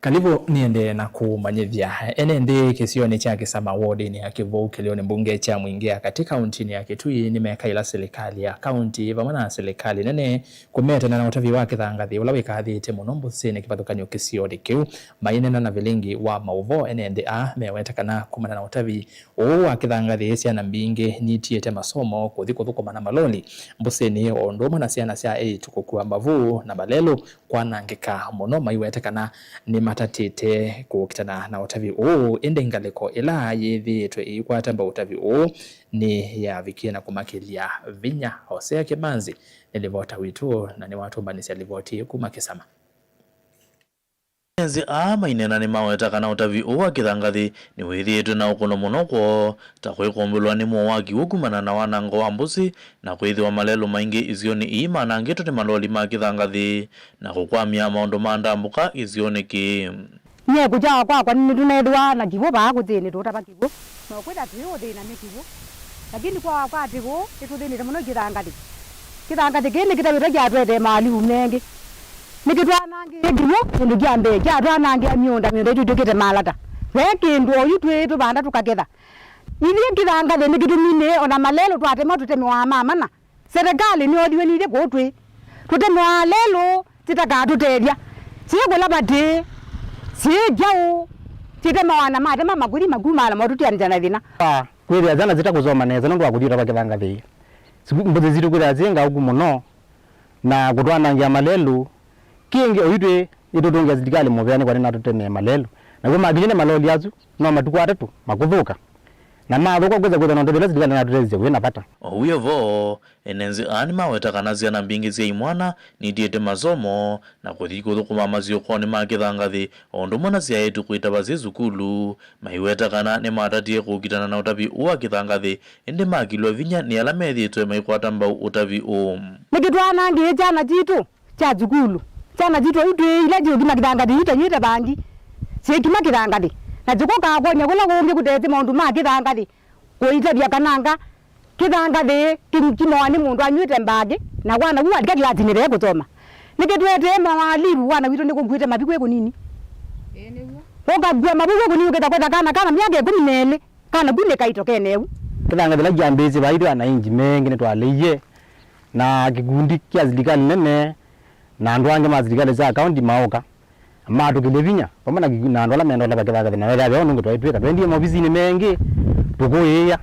Kalivũ nĩendee na kũmanyĩthya ene nthĩ kĩsionĩ kya Kĩsama wodinĩ ya Kĩvũu kĩlĩonĩ mbunge kya Mwingĩ ya Katĩ kauntinĩ ya Kitui nĩmekaĩla silikalĩ ya kaunti vamwe na silikalĩ nene kũmetana na ũtavi wa kĩthangathĩ ũla wĩkathĩte mũno mbũsĩnĩ kĩvathũkany'o kĩsionĩ kĩu. Maineena na vilingi wa maũvoo, ene nthĩ aa meweta kana kumana na ũtavi ũũ wa kĩthangathĩ, syana mbingĩ nitiĩte masomo kũthi kũthũkũma na maloli mbũsĩnĩ, o ũndũ ũmwe na syana sya eĩtu kũkua mavu na malelũ kwanangĩka mũno, maiwete kana nĩmatatĩte kũkitana na ũtavi ũũ. Ĩndĩ ngalĩko ĩla yĩthĩĩtwe ĩikwata mbau ũtavi ũũ nĩyavikie na kũmakĩlya vinya. Hosea Kĩmanzi nĩ livota witũ na nĩwatũmbanĩsya livoti ĩĩ kuma Kĩsama. Enzi aa maineena nĩmaweta kana ũtavi ũũ wa kĩthangathĩ nĩwĩthĩĩtwe na ũkũno mũno kwoo, ta kwĩkũmbĩlwa nĩ mũo wa kĩw'ũ kumana na wanango wa mbũsĩ, na kwĩthĩwa malelũ maingĩ isionĩ ii manangĩtwe nĩ maloli ma kĩthangathĩ, na kũkwamya maũndũ ma ndambũka kĩsionĩ kĩĩ. Nyie kũkyawa kwakwa nĩtũneethĩwa na kĩw'ũ vaa kũthĩnĩ tũũtava kĩw'ũ, na ũkwĩtha tũyĩũthĩna nĩ kĩw'ũ. Lakini kwa kwa atĩ ũũ nĩtũthĩnĩte mũno kĩthangathĩ. Kĩthangathĩ kĩĩ nĩkĩtavĩtwe kyatwetee maalivu mengĩ. Nĩkĩtwanangĩie kĩw'ũ kĩndũ kya mbee, kyatwanangĩa mĩũnda, mĩũnda itũ ĩtw'ĩkĩte malata. Ve kĩndũ oyu twĩĩ tũvanda tũkaketha. Ithyĩ kĩthangathĩ nĩkĩtũminĩe ona malelũ twatema tũtemewa ma mana. Serikali nĩyothiwe nithyĩ kũu twĩ. Tũtemewa lelũ, sitakatũtethya. Syĩ kũla vatĩĩ, syĩ kyaũ, sitemawa na matema makuthi makumala motũtianĩsya na thĩna. Ah, kwĩthĩa syana sitakũsoma nesa nũndũ wa kũthi ũtava kĩthangathĩ. Siku-, mbũsĩ sitũ kwĩthĩa syĩ ngaũku mũno na kũtwanangĩa malelũ. Kĩngĩ oyu twĩ, ĩtũtũngĩa silikalĩ mũvea nĩ kwa nĩnatũtemee malelũ. Naw'o makinywa nĩ maloli asu, no matukũ atatũ makũthũka. Na mathũka kwĩsa kwĩthwa na ũtethyo ũla silikalĩ natũtethya wĩ na vata. O wĩ o vo, ene nzĩ aa nĩmaweta kana syana mbingĩ sya imwana nitiĩte masomo na kũthi kũthũkũma masyũkonĩ ma kĩthangathĩ, o ũndũ ũmwe na syaĩtu kwĩtava syĩ sukulu, maiweta kana nĩmatatie kũkitana na ũtavi ũũ wa kĩthangathĩ, ĩndĩ makilw'a vinya nĩ ala methĩĩtwe maikwata mbau ũtavi ũũ. Nĩkĩ twanangĩĩe syana sitũ sya sukulu? Syana sitũ iu twĩ ila syũkima kĩthangathĩ yu tanyw'ĩte vangi, syĩkima kĩthangathĩ, na syĩkũkaa kwony'a kũla kũngĩ kũtesĩ maũndũ ma kĩthangathĩ. Kũitavya kananga kĩthangathĩ kĩkimawa nĩ mũndũ anyw'ĩte mbangĩ, na wana w'u walika kĩlasinĩ ve kũsoma. Nĩkĩ twetee mawalivu, wana witũ nĩkũkuĩte mavi kwĩ kũnini. Ĩĩ, nĩw'o. Ũkakua mavi kwĩ kũnini, ũkĩta kweta kana kana myaka ĩkũmi na ĩlĩ, kana ku nĩ kaito kene ũu. Kĩthangathĩ kĩla kyambĩĩsye vaitũ ana inji mengĩ nĩtwaleie, na kĩkundi kya silikalĩ nene na andũ angĩ ma silikalĩ sya kaunti maũka. Matũkĩlye vinya, vamwe na kĩku-, na andũ ala menda ũtava kĩthangathĩ, na wethĩa ve ũndũ ũngĩ twaĩ twĩka. Twaendie maovisinĩ mengĩ, tũkũĩĩa.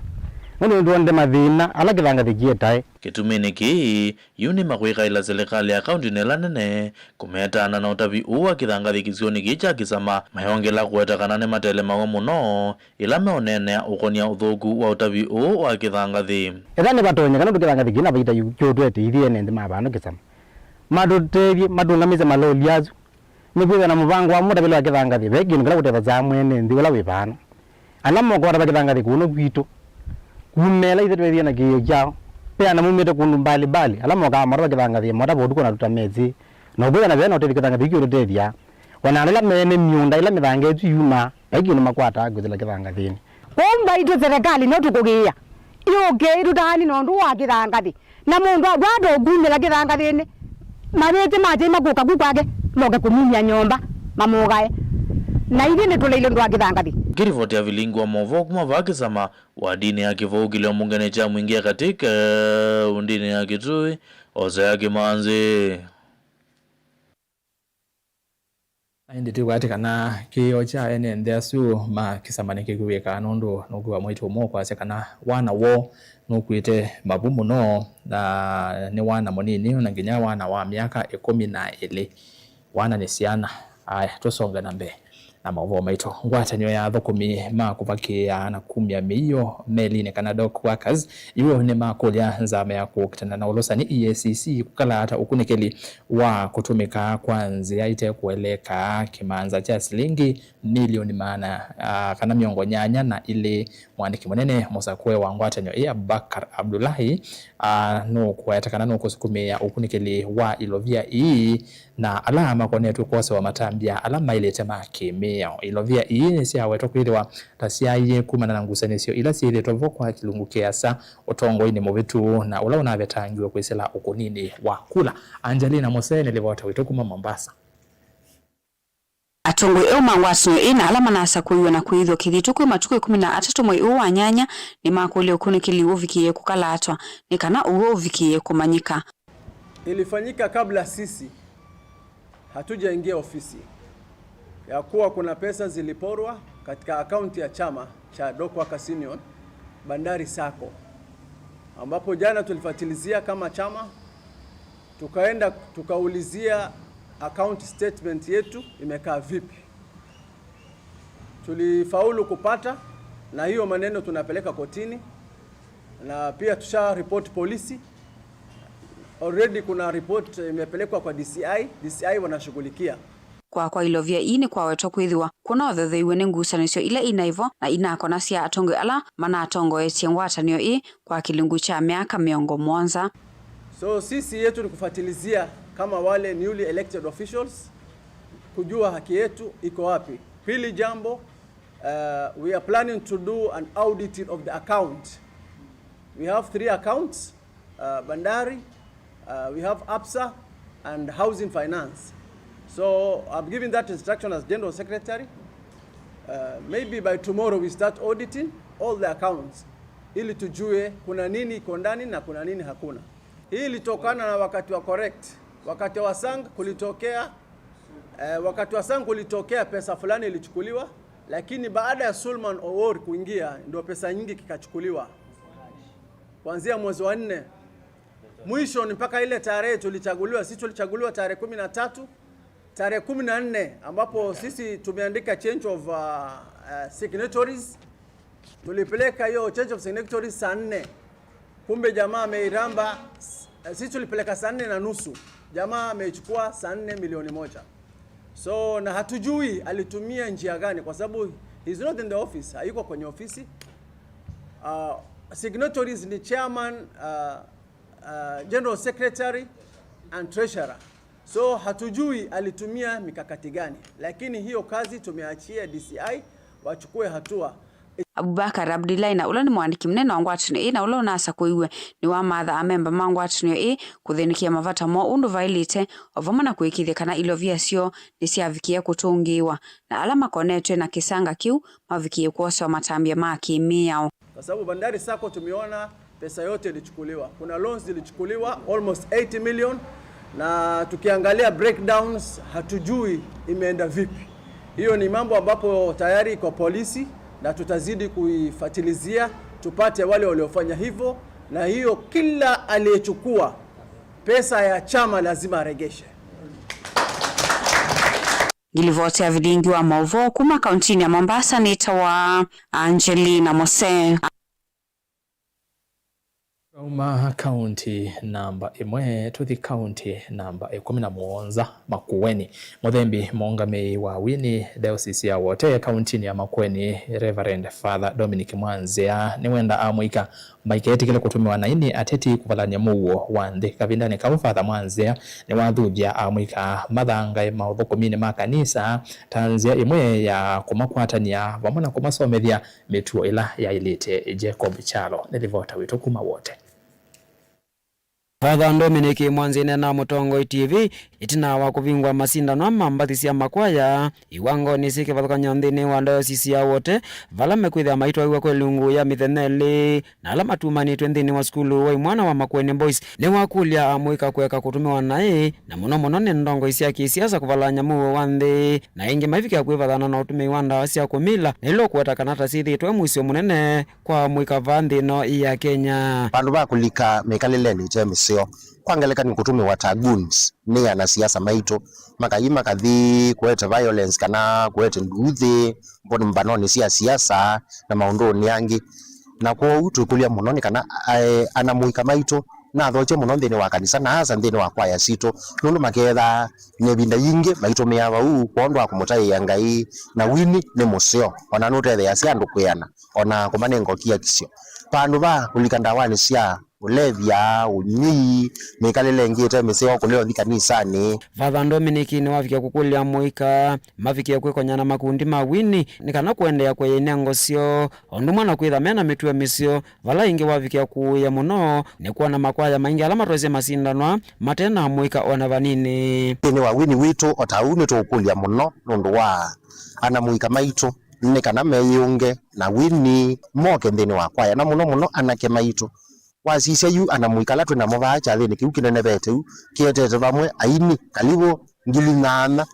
Nũndũ nĩtwonete mathĩna ala kĩthangathĩ kĩetae. Kĩtumĩnĩ kĩĩ, yu nĩmakwĩkaĩla silikalĩ ya kaunti na ĩla nene, kũmetana na ũtavi ũũ wa kĩthangathĩ kĩsionĩ kĩĩ kya Kĩsama, mayongela kũweta kana nĩmatelemawe mũno, ĩla meũneenea ũkonia ũthũku wa ũtavi ũũ wa kĩthangathĩ. Ethĩa nĩvatonyeka nũndũ kĩthangathĩ kĩna vaita yu kyũtwete ithyĩ ene nthĩ ma vano Kĩsama. Matũtethye, matũngamĩsye maloli asu. Nĩkwĩthĩwa na mũvango wa mũtavĩle wa kĩthangathĩ, ve kĩndũ kĩla kũtethasya mwene nthĩ ũla wĩ vano. Ala moka ũtava kĩthangathĩ kũno kwitũ, kumela ithe twethie na kĩĩo kyao, ve ana maumĩte kũndũ mbali mbali, ala mokaa matava kĩthangathĩ, motava ũtukũ na tũtamesĩ, na ũkwĩthĩa na ve na ũtethyo kĩthangathĩ kĩu kĩũtũtethya, o na andũ ala mene mĩũnda ĩla mĩthanga ĩsu yumaa, vai kĩndũ makwataa kwĩsĩla kĩthangathĩnĩ. Kwoou mbaitũ serikali no tũkũkĩĩa yũke ĩtũtaani nũndũ wa kĩthangathĩ. Na mũndũ akwata ũkumĩla kĩthangathĩnĩ, mavĩtĩ make makũka ku kwake, moke kũmumya nyũmba, mamũgae. Na ithyĩ nĩtũleile ũndũ wa kĩthangathĩ. Kĩrivoti ya vilingi wa maũvoo kuma vaa Kĩsama, wadinĩ ya Kĩvũu kĩlio mbungenĩ kya Mwingĩ ya Katĩ, kaũndĩnĩ ya Kitui, Hosea Kĩmanzi. Na ĩndĩ twĩkwatĩ kana kĩĩo kya ene nthĩ asu ma Kĩsama nĩkĩkwĩw'ĩkaa, nũndũ nũkwĩwa mwaitũ ũmwe ũkwasya kana wana woo nũkw'ĩte mavu mũno, na nĩ wana mũnini, na nginya wana wa myaka ĩkũmi na ĩlĩ. Wana nĩ syana. Aya, tũsonge na mbee. Na maũvoo maitũ, ngwatanĩo ya athũkũmi ma kũvakĩĩa na kumya mĩio melinĩ kana dock workers, yu nĩmakũlya nzama ya kũkitana na ũlũsani, E A C C, kũkala ata ũkunĩkĩli wa kũtũmĩka kwa nzĩa ite kũeleeka kĩmanza kya silingi milioni maana, ah, kana mĩongo nyanya na ilĩ. Mwandĩki mũnene mũsakũe wa ngwatanĩo ĩĩ, Abubakar Abdullahi, ah, nũkũete kana nũkũsukumĩĩa ũkunĩkĩli wa ilovia ii na ala makonetw'e kwosewa matambya ala maĩlĩte ma kĩmĩao. Ilovia ii nĩsyawetwa kwĩthĩwa ta syaaie kumana na ngusanĩsyo ila syĩthĩtwe vo kwa kĩlungu kĩasa ũtongoinĩ mũvĩtu na ũla ũnavetangiwe kwĩsĩla ũkũninĩ wa kula. Angelina Mose nĩ livota witũ kuma Mombasa. Atongoi eũ ma ngwatanĩo ĩĩ na ala manasakũiwe na kwĩĩthw'a kĩthito kwĩ matukũ ĩkũmi na atatũ mwei ũũ wa nyanya nĩmakũlya ũkunĩkĩli ũvikĩĩe kũkalatwa nĩ kana ũw'o ũvikĩĩe kũmanyĩka. Ilifanyika kabla sisi hatujaingia ofisi, ya kuwa kuna pesa ziliporwa katika akaunti ya chama cha Dock Workers Union, Bandari Sacco, ambapo jana tulifuatilizia kama chama, tukaenda tukaulizia account statement yetu imekaa vipi. Tulifaulu kupata, na hiyo maneno tunapeleka kotini, na pia tusha report polisi. Already kuna report imepelekwa kwa D C I, D C I wanashughulikia. Kwa kwa ilovia ii nĩkwawetwa kwĩthĩwa kũna ũthetheiwe nĩ ngusanĩsyo ila inaĩ vo na inakonasya atongoi ala manatongoetye ngwatanĩo ĩĩ kwa kĩlungu kya myaka mĩongo mũonza. So sisi yetu ni kufuatilizia kama wale newly elected officials, kujua haki yetu iko wapi. Pili jambo, uh, we are planning to do an audit of the account. We have three accounts, uh, Bandari, uh, we have ABSA and Housing Finance. So I'm giving that instruction as General Secretary. Uh, maybe by tomorrow we start auditing all the accounts ili tujue kuna nini iko ndani na kuna nini hakuna. Hii ilitokana na wakati wa correct. Wakati wa Sang kulitokea, eh, wakati wa Sang kulitokea pesa fulani ilichukuliwa, lakini baada ya Sulman Owor kuingia ndio pesa nyingi kikachukuliwa. Kuanzia mwezi wa nne. Mwisho ni mpaka ile tarehe tulichaguliwa, sisi tulichaguliwa tarehe kumi na tatu, tarehe kumi na nne ambapo sisi tumeandika change of, uh, uh, signatories. Tulipeleka hiyo change of signatories saa nne. Kumbe jamaa ameiramba, eh, sisi tulipeleka saa nne na nusu. Jamaa ameichukua saa nne milioni moja. So, na hatujui alitumia njia gani kwa sababu he's not in the office, hayuko kwenye ofisi. Uh, signatories ni chairman, uh, uh, general secretary and treasurer. So hatujui alitumia mikakati gani, lakini hiyo kazi tumeachia D C I wachukue hatua. Abubakar Abdullahi, na ũla nĩ mũandĩki mũnene wa ngwatanĩo ĩĩ na ũla ũnasakũiwe, nĩwamatha amemba ma ngwatanĩo ĩĩ kũthĩnĩkĩa mavata moo ũndũ vaĩlĩte, o vamwe na kũĩkĩĩthya kana ilovia syoo nĩsyavikĩe kũtũngĩĩwa, na ala makonetw'e na kĩsanga kĩu mavikĩe kwosewa matambya ma kĩmĩao. Kwa sababu Bandari Sacco tumeona pesa yote ilichukuliwa. Kuna loans zilichukuliwa almost eighty million, na tukiangalia breakdowns hatujui imeenda vipi. Hiyo ni mambo ambapo tayari iko polisi na tutazidi kuifuatilizia tupate wale waliofanya hivyo, na hiyo kila aliyechukua pesa ya chama lazima aregeshe. Ngilivoti ya vilingi wa maũvoo kuma kauntinĩ ya Mombasa nĩtawa Angelina Mose. Twauma kaunti namba ĩmwe, tũthi kaunti namba ĩkũmi na mũonza, Makueni. Mũthembi mũũngamĩi wa wini Diocese ya Wote kauntinĩ ya Makueni, Reverend Father Dominic Mwanzĩa, nĩwenda amũika maiketĩkĩle kũtũmĩwa naĩ nĩ ateti kũvalany'a mũuo wa nthĩ. Kavindanĩ kau, Father Mwanzĩa nĩwathuthya amũika mathangae maũthũkũminĩ ma kanisa ta nzĩa ĩmwe ya kũmakwatany'a vamwe na kũmasomethya mĩtuo ĩla yaĩlĩte. Jacob Kyalo nĩ livota witũ kuma Wote. Father Dominic Mwanzĩa na Mũtongoi T V, ĩtina wa kũvingũa masindano ma mbathi sya makwaya iwangonĩ syĩ kĩvathũkany'o nthĩnĩ wa Diocese ya Wote, vala mekwĩthĩa maitwaiw'a kwa ilungu ya mĩthenya ĩlĩ, na ala matumanĩtw'e nthĩnĩ wa sukulu wa imwana wa Makueni Boys, nĩwakũlya amũika kũeka kũtũmĩwa naĩ, na mũno mũno nĩ ndongoi sya kĩsiasa kũvalany'a mũuo wa nthĩ, na ĩngĩ maivikĩa kwĩvathana na ũtũmĩi wa ndawa sya kũmila, na ila ũkũweta kana ta syĩthĩĩtwe mũisyo mũnene kwa amũika vaa nthĩ ĩno ya Kenya. Vandũ va kũlika mĩkalĩlenĩ ĩte mĩseo, Kwa ngelekany'o, kũtũmĩwa ta goons nĩ anasiasa maitũ, makathi makathi kũete violence kana kũete nduuthĩ mbonĩ mbanonĩ sya siasa na maũndũnĩ angĩ. Na kwoou twĩkũlya mũno nĩ kana, eh, ana mũika maitũ nathokye mũno nthĩnĩ wa kanisa na asa nthĩnĩ wa kwaya sitũ, nũndũ makeethaa na ĩvinda yingĩ maitũmĩaa vau kwondũ wa kũmũtaĩa Ngai, na wini nĩ mũseo, o na nũtetheeasya andũ kwĩana, o na kũmanenga ũkiakisyo. Vandũ va kũlika ndawanĩ sya ũlevya, ũnywi, mĩkalĩle ĩngĩ ĩte mĩseo, kũlea ũthi kanisanĩ. Father Dominic nĩwavikie kũkũlya mũika mavikie kwĩkonya na makundi ma wini nĩ kana kũendeea kũya inengo syoo, o ũndũ ũmwe na kwĩtha mena mĩtuo mĩseo, vala ĩngĩ wavikia kũũĩa mũno nĩ kwona makwaya maingĩ ala matwaisye masindanwa mate na mũika o na vanini. Nthĩnĩ wa wini witũ, o ta ũu nĩtũũkũlya mũno nũndũ wa ana mũika maitũ nĩ kana meyĩũnge na wini, moke nthĩnĩ wa kwaya, na mũno mũno anake maitũ. Wasisya yu ana mũika ala twĩ namo vaa kyathĩnĩ kĩu kĩnenevete yu, kĩetete vamwe aini kalivu ngili nyanya,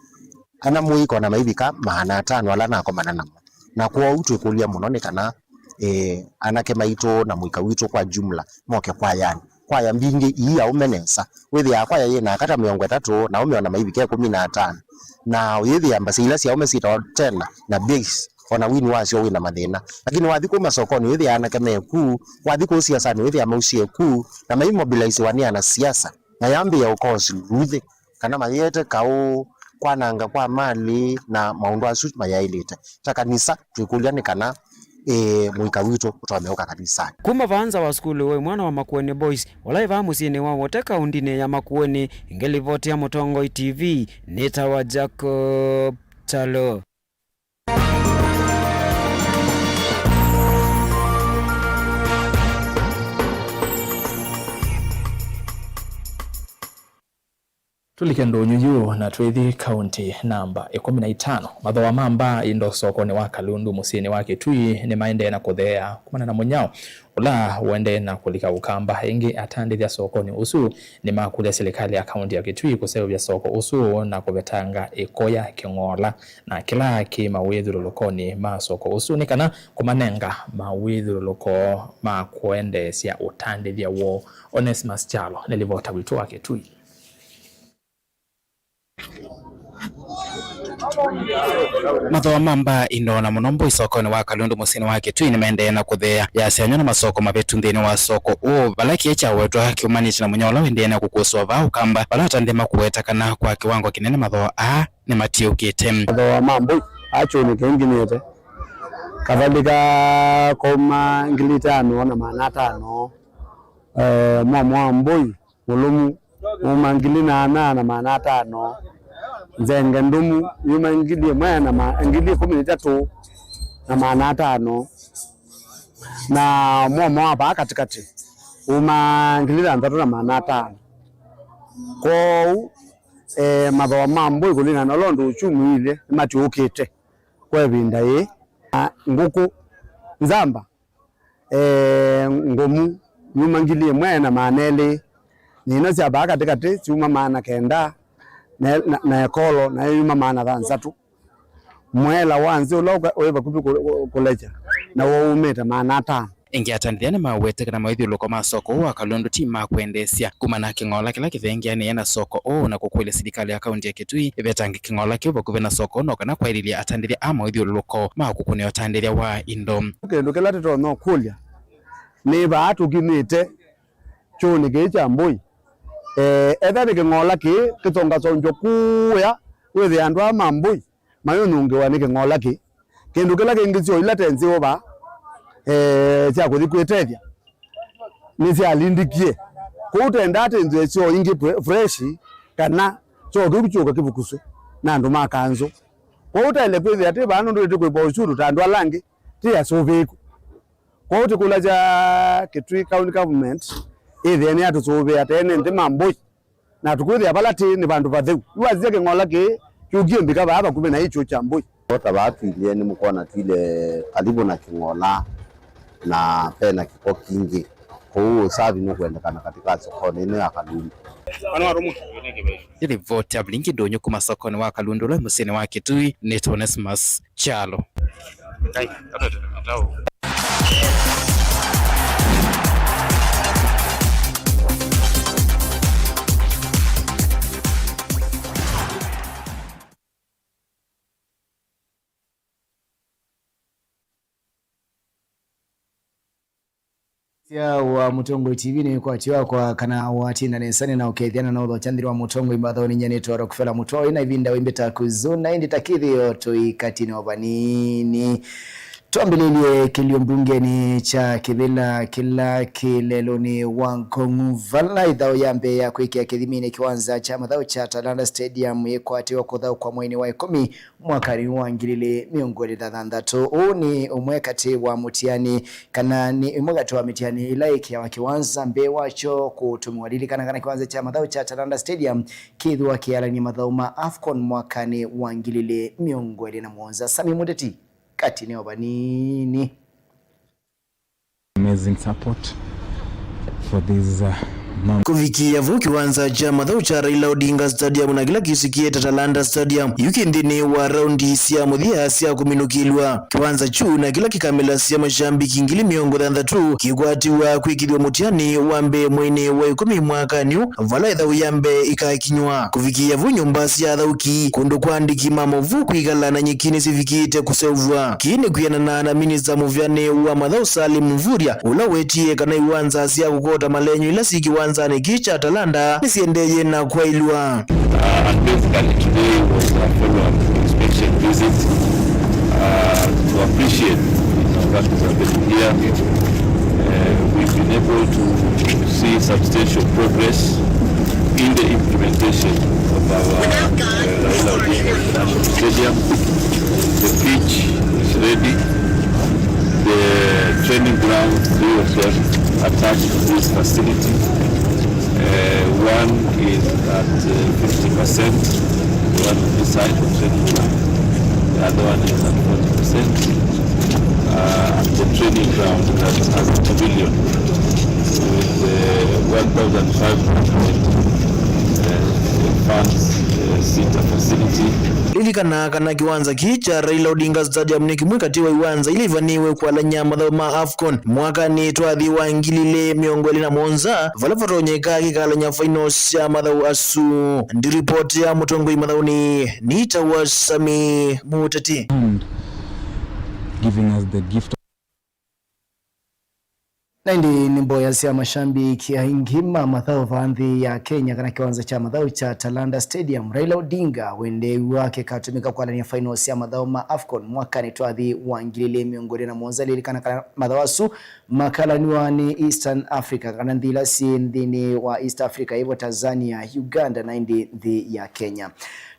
ana mũika o na maivika maana atano ala nakomana namo. Na kwoou twĩkũlya mũno nĩ kana, eh, anake maitũ na mũika witũ kwa jumla moke kwayanĩ. Kwaya mbingĩ ii aũme nesa. Wĩthĩaa kwaya yĩ na aka ta mĩongo ĩtatũ, na aũme o na maivika ĩkũmi na atano. Na ũyĩthĩa mbasya ila sya aũme syĩtawa tender na base, o na wini wasyo wĩ na mathĩna. Lakini wathi kũu masokonĩ, wĩthĩa anake me ku, wathi kũu siasanĩ, wĩthĩa mausie ku, na maimobilisewa nĩ anasiasa, na yambĩĩa ũkosi nduuthĩ, kana mayĩete kaũ, kwananga kwa mali, na maũndũ asu mayaĩlĩte. Ta kanisa, twĩkũlya nĩ kana, ĩĩ, mũika witũ ũtonya ũka kanisanĩ. Kuma vaa nza wa sukulu ũũ, mwana wa Makueni Boys, ũla ĩ vaa mũsyĩnĩ wa Wote, kaũndĩnĩ ya Makueni, ngĩlivotĩa Mũtongoi T V, nĩtawa Jacob Talo. Tũlike ndũnyũ yu na twĩthi kaunti namba ĩkũmi na itano. Mathooa ma mbaa indo sokonĩ wa Kalundu mũsyĩnĩ wa Kitui nĩmaendee na kũtheea kumana na mũnyao ũla ũendee na kũlika ũkamba. Ĩngĩ, atandĩthya sokonĩ ũsu nĩmakũlya silikalĩ ya kaunti ya Kitui kũseũvya soko ũsu na kũvetanga ĩko ya kĩng'ola na kĩla kĩ mawĩthyũlũlũkonĩ ma soko ũsu nĩ kana kũmanenga mawĩthyũlũlũko ma kũendeesya ũtandĩthya woo. Onesmus Kyalo nĩ livota witũ wa Kitui. Mathooa ma mbaa indo na mũno mbũi sokonĩ wa Kalundu mũsyĩnĩ wa Kitui nĩmaendee na kũtheea yasya nyw'a na masoko mavetu nthĩnĩ wa soko ũũ, vala kĩĩ kyawetwa kĩumanĩtye na mũnyao ũla ũendee na kũkũsũa vaa ũkamba, vala atandĩthya makũweta kana kwa kĩwango kĩnene mathooa aa nĩmatiũkĩte. Mathooa ma mbũi aa kyũnĩ kĩu nginyĩte kavalĩka kauma ngili itano na maana atano, eh, momo wa mbũi mũlũmu uma ngili nyanya na maana atano, nzenge ndũmu yuma ngili ĩmwe na ma-, ngili ĩkũmi na itatũ na maana atano, na momo wa vaa katĩkatĩ uma ngili thanthatũ na maana atano. Kwoou, eh, mathooa ma mbũi kũlingana na ũla ũndũ uchumi ũilye nĩmatiũkĩte kwa ĩvinda yĩĩ. Na ngũkũ nzamba, eh, ngũmu yuma ngili ĩmwe na maana elĩ, na ino sya vaa katĩkatĩ syuma maana kenda, na, na, na ekolo nayo yuma maana thanthatũ. Mwela wa nzĩ ũla ũka-, wĩ vakuvĩ kũ-, kũ-, kũlekya, naw'o wumĩte maana atano. Ĩngĩ, atandĩthya nĩmawetete kana mawĩthyũlũlũko ma soko ũũ wa Kalundu ti ma kwendeesya kumana na kĩng'ola kĩla kĩthengeanĩe na soko ũũ, na kũkũlya silikalĩ ya kaunti ya Kitui ĩvetange kĩng'ola kĩu vakuvĩ na soko no kana kwaĩlĩlya atandĩthya a mawĩthyũlũlũko ma kũkũnĩa ũtandĩthya wa indo. Kĩndũ kĩla tũtonya ũkũlya nĩ vaa tũkinyĩte kyũnĩ kĩĩ kya mbũi. Eh, etha nĩ kĩng'ola kĩĩ kĩtongasongywa kũũya, wĩthĩa andũ aa ma mbũi mayũnyũngĩwa nĩ kĩng'ola kĩĩ. Kĩndũ kĩla kĩngĩ, syoo ila te nzeo vaa, eh, sya kũthi kwĩtethya nĩsyalindĩkie. Kwoou twendaa twĩthĩwe syoo ingĩ pre-, fresh, kana kyoo kĩu kyũka kĩvukuswe na andũ ma kanzũ. Kwoou twaĩle kwĩthĩa twĩ vaa nũndũ tũkwĩva ũsuru ta andũ ala angĩ, ti asũvĩĩku. Kwoou tũkũlasya Kitui County Government ĩthĩe nĩyatũsũvĩa ta ene nthĩ ma mbũi, na tũkwĩthĩa vala tĩĩ nĩ vandũ vatheu. Yu wasisya kĩng'ola kĩĩ kyũkie mbika vaa vakuvĩ na ĩkyũ kya mbũi. Vota vaa twilye, nĩmũkwona twile karibu na kĩng'ola, na vena kĩko kingĩ. Kwoou ũsavi nũkwendekana katika sokonĩ ĩno ya Kalundu. Nĩ livoti ya vilingi ndũnyũ kuma sokonĩ wa Kalundu ũla mũsyĩnĩ wa Kitui, nĩ Onesmus Kyalo. Ngai, atete mĩtao. Sya wa Mũtongoi T V nĩ kwati wakwa kana watinda nesa nĩ na ũkethya na naũthokya nthĩnĩ wa Mũtongoi mbathaũnĩ nyanĩtwa Rockefeller Mũtwa wĩ na ĩvinda wĩmbĩta kuzu na ĩndĩ ta kĩthĩo tũi katĩnĩ o vanini. Twambĩlĩlye kĩlio mbungenĩ kya kĩvĩla kĩla kĩ lelũnĩ wa Ngong'u vala ĩthaũ ya mbee ya kwĩkĩa kĩthiminĩ kĩwanza kya mathaũ kya Talanta Stadium yĩkwatĩwa kũthaũkwa mweinĩ wa ĩkũmi mwakanĩ wa ngili ilĩ mĩongo ĩlĩ na thanthatũ. Ũũ nĩ ũmwe katĩ wa mũtiani, kana nĩ ĩmwe katĩ wa mĩtiani ĩla ĩkĩawa kĩwanza mbee wakyo kũtũmĩwa. Lilikana kana kĩwanza kya mathaũ kya Talanta Stadium kĩthĩwa kĩalany'a mathaũ ma AFCON mwakanĩ wa ngili ilĩ mĩongo ĩlĩ na mũonza. Sami Mũteti, katĩnĩ o vanini. Amazing support for this, uh, mom. Kũvikĩa vau kĩwanza kya mathaũ kya Raila Odinga Stadium na kĩla kĩsĩkĩe ta Talanta Stadium, yu kĩ nthĩnĩ wa raundi sya mũthya sya kũminũkĩlw'a. Kĩwanza kyu na kĩla kĩkamĩlasya mashambiki ngili mĩongo thanthatũ kĩkwatiwa kwĩkĩthw'a mũtiani wa mbee mweinĩ wa ĩkũmi mwakanĩ ũũ, vala ĩthaũ ya mbee ĩkakinywa. Kũvikĩa vau nyũmba sya athaũki, kũndũ kwa andĩki ma maũvoo kwĩkala na nyeki nĩsivikĩte kũseũvw'a. Kĩĩ nĩ kwĩanana na minista mũvĩanĩ wa mathaũ Salim Mvurya, ũla wetie kana iwanza sya kũkota malenyo ila syĩ kĩwanzanĩ kĩĩ kya Talanta nĩsiendee na kwaĩlw'a. Uh, and basically today was a follow-up inspection visit, uh, to appreciate, you know, that we have been here. Uh, we've been able to see substantial progress in the implementation of our, uh, Raila Odinga International Stadium. The pitch is ready. The training ground, three of them attached to this facility. Uh, one is at, uh, fifty percent, the one on this side of training ground. The other one is at forty percent. Uh, the training ground that has a pavilion with, uh, one thousand five hundred, uh, fans, uh, seater facility. Lilikana kana kĩwanza kĩĩ kya Raila Odinga Stadium nĩ kĩmwe katĩ wa iwanza ila ivanĩwe kwalany'a mathaũ ma AFCON mwakanĩ twathi wa ngili ilĩ mĩongo ĩlĩ na mũonza, vala vatonyeka kĩkalany'a fainals sya mathaũ asu. Ndi ripoti ya Mũtongoi mathaũnĩ, nĩtawa Sami Mũteti. And giving us the gift. Na ĩndĩ nĩ mboya sya mashambiki aingĩ ma mathaũ va nthĩ ya Kenya kana kĩwanza kya mathaũ kya Talanta Stadium, Raila Odinga wendeew'a kĩkatũmĩka kwalany'a fainals sya mathaũ ma AFCON mwakanĩ twathi wa ngili ilĩ mĩongo ĩlĩ na mũonza. Lilikana kana mathaũ asu makalaniwa nĩ Eastern Africa, kana nthĩ ila syĩ nthĩnĩ wa East Africa, ĩvo Tanzania, Uganda, na ĩndĩ nthĩ ya Kenya.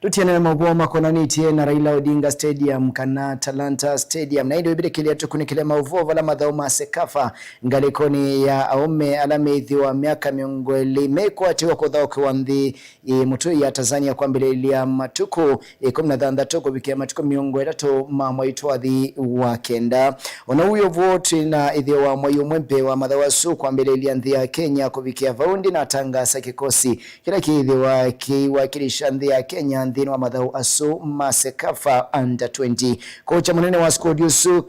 Tũtiane na maũvoo makonanĩtye na Raila Odinga Stadium, kana Talanta Stadium, na ĩndĩ wĩmbĩtĩkĩlya tũkunĩkĩle maũvoo vala mathaũ ma CECAFA ngalĩkonĩ ya aũme ala methĩwa myaka mĩongo ĩlĩ mekwatĩwa kũthaũkĩwa nthĩ ĩ mũtũĩ ya Tanzania kwambĩlĩlya matukũ ĩkũmi na thanthatũ kũvikĩa matukũ mĩongo ĩtatũ ma mwai twathi wa kenda. Ona ũu wĩ o vo, twĩ na ĩtheo wa mwai ũmwe mbee wa mathaũ asu kwambĩlĩlya nthĩ ya Kenya kũvikĩa vau, ndĩnatangaasa kĩkosi kĩla kĩĩthĩwa kĩiwakilisha nthĩ ya Kenya nthĩnĩ wa mathaũ asu ma CECAFA Under twenty. Kocha mũnene wa squad ũsu,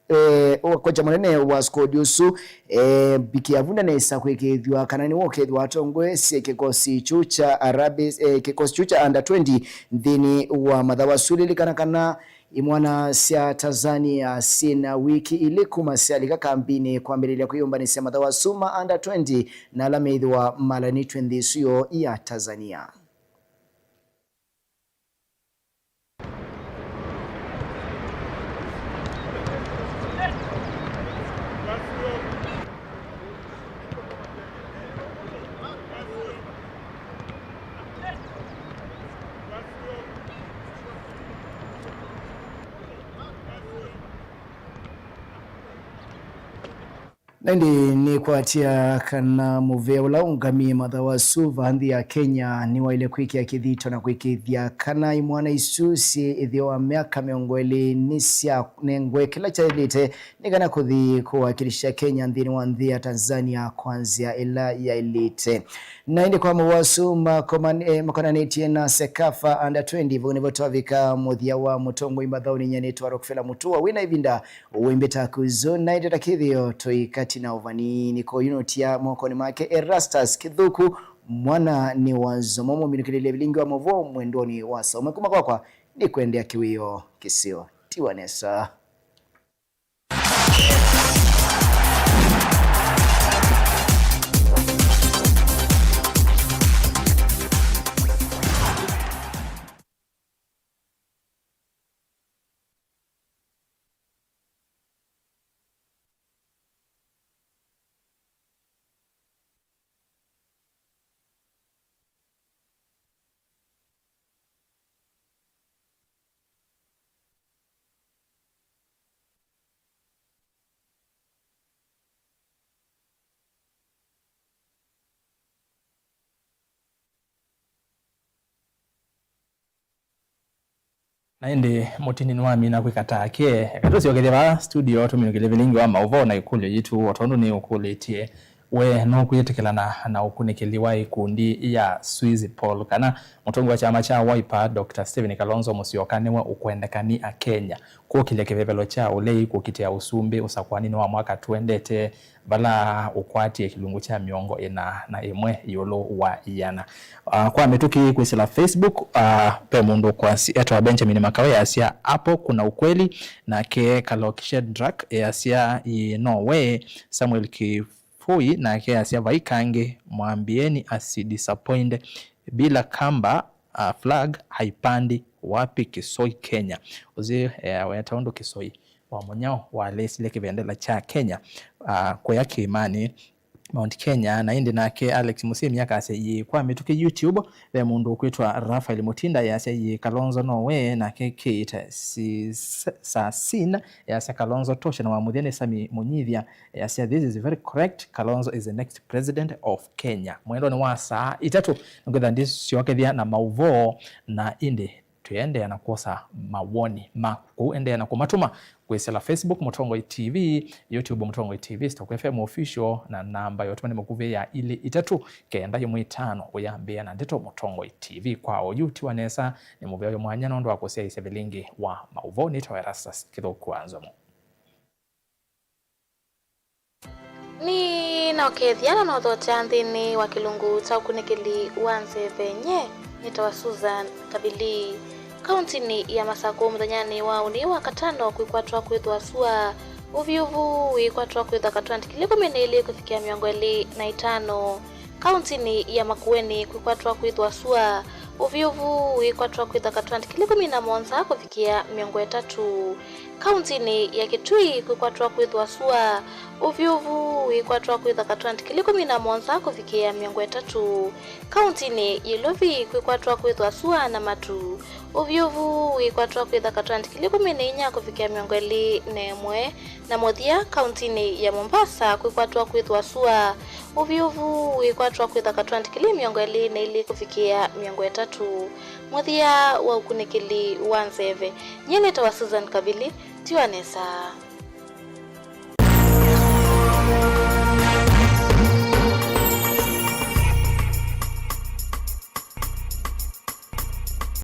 eh, kocha mũnene wa squad ũsu, eh, Biki Avunda nesa kwĩkĩĩthw'a kana nĩwe ũkethĩwa atongoesye kĩkosi kyu kya Harambee, eh, kĩkosi kyu kya Under twenty nthĩnĩ wa mathaũ asu. Lilikana kana imwana sya Tanzania syĩ na wiki ilĩ kuma syalika kambinĩ kwambĩlĩlya kwĩyũmbanĩsya mathaũ asu ma Under twenty na ala methĩwa malanĩtw'e nthĩ ĩsu yoo ya Tanzania. Na ĩndĩ nĩkwatya kana mũvĩa ũla ũngamĩe mathaũ asu va nthĩ ya Kenya nĩwaĩle kwĩkĩa kĩthito na kwĩkĩĩthya kana imwana isu syĩ ĩtheo wa myaka mĩongo ĩlĩ nĩsyanengwe kĩla kyaĩlĩte nĩ kana kũthi kũwakilisha Kenya nthĩnĩ wa nthĩ ya Tanzania kwa nzĩa ĩla yaĩlĩte. Na ĩndĩ kwa maũvoo asu makoman-, eh, makonanĩtye na CECAFA Under twenty, vau nĩvo twavika mũthya wa mũtongoi mathaũnĩ nyanĩtwa Rockefeller Mũtua wĩ na ĩvinda wĩmbĩta kuzu na ĩndĩ ta kĩthĩo tũikati na ũvani nĩ kũyunũtia mokonĩ make Erastus Kĩthũku mwana nĩ wa Nzomo mũminũkĩlĩlya vilingi wa maũvoo mwendonĩ wa saũme kuma kwakwa nĩ kwendea kĩwĩo kĩseo tiwa nesa. Na ĩndĩ mũtini nĩwamina kwĩka take. Eka tũsyokethye vaa studio tũminũkĩlye vilingi wa maũvoo na ĩkũlyo yitũ, o tondũ nĩũkũlĩtye, we nũkwĩtĩkĩlana na ũkunĩkĩli wa ĩkundi ya Swiss Poll kana mũtongoi wa kyama kya Wiper, Doctor Stephen Kalonzo Musyoka nĩwe ũkwendeka nĩ Akenya kũkĩlya kĩvevelo kya ũlei kũkitĩa ũsumbĩ ũsakũaninĩ wa mwaka tũendete, vala ũkwatie kĩlungu kya mĩongo ĩna na ĩmwe ĩũlũ wa ĩana. Ah, kwa mĩtũkĩ kwĩsĩla Facebook, ah, ve mũndũ ũkwasi-, etawa Benjamin Makawe easya, "Hapo kuna ukweli," nake Kalok Shedrack easya, "Ĩĩ, no we." Samuel Kifui nake easya, "Vai kangĩ, mwambieni asi disappoint. Bila kamba, ah, flag haipandi. Wapi Kisoi Kenya?" Ũzi, eh, weta ũndũ Kisoi wa mũnyao walesile kĩvendela kya Kenya, ah, kũya kĩĩmanĩ Mount Kenya. Na ĩndĩ nake Alex Musimi akasya, "Ĩĩ, kwa mĩtũkĩ YouTube, ve mũndũ ũkwĩtwa Raphael Mutinda easya, 'Ĩĩ, Kalonzo no we.'" Nake Kate Si-, Sa-, Sasin easya, "Kalonzo tosha," na wa mũthya nĩ Sami Munyithya easya, "This is very correct, Kalonzo is the next president of Kenya." Mwendonĩ wa saa itatũ nĩkwĩtha ndĩsyokethya na maũvoo, na ĩndĩ tũiendeea na kwosa mawoni maku. Endeea na kũmatũma kwĩsĩla Facebook Mũtongoi T V, YouTube Mũtongoi T V, Stock F M Official, na namba ya ũtũmani mũkuvĩ ya ilĩ itatũ kenda ĩmwe ĩtano. Ũyambĩĩa na ndeto Mũtongoi T V. Kwa oyu tiwa nesa, nĩ mũvea ũyũ mwanya nũndũ wa kũsyaĩĩsya vilingi wa maũvoo. Nĩtawa Erastus Kĩthũku wa Nzomo. Nĩnokethya na nothotea nthĩnĩ wa kĩlungu kya ũkunĩkĩli wa nzeve. Nye nĩtawa Susan Kavili. Kauntinĩ ya Masakũ mũthenyanĩ wa ũnĩ wa katano kwĩkwatwa kwĩthwa sua. Ũvyũvu wĩkwatwa kwĩthwa katwenti kĩlĩ kũmi na ilĩ kũvikĩa mĩongo ĩlĩ na itano. Kauntinĩ ya Makueni kwĩkwatwa kwĩthwa sua. Ũvyũvu wĩkwatwa kwĩthwa katwenti kĩlĩ kũmi na mũonza kũvikĩa mĩongo ĩtatũ. Kauntinĩ ya Kitui kwĩkwatwa kwĩthwa sua. Ũvyũvu wĩkwatwa kwĩthwa katwenti kĩlĩ kũmi na mũonza kũvikĩa mĩongo ĩtatũ. Kauntinĩ ya Ilovi kwĩkwatwa kwĩthwa sua na matu. Ũvyũvu wĩkwatwa kwĩthwa katwenti kĩlĩ kũmi na inya kũvikĩa mĩongo ĩlĩ na ĩmwe. Na mũthya, kauntinĩ ya Mombasa kwĩkwatwa kwĩthwa sua. Ũvyũvu wĩkwatwa kwĩthwa katwenti kĩlĩ mĩongo ĩlĩ na ilĩ kũvikĩa mĩongo ĩtatũ. Mũthya wa ũkunĩkĩli wa nzeve. Nyie nĩtawa Susan Kavili. Tiwa nesa.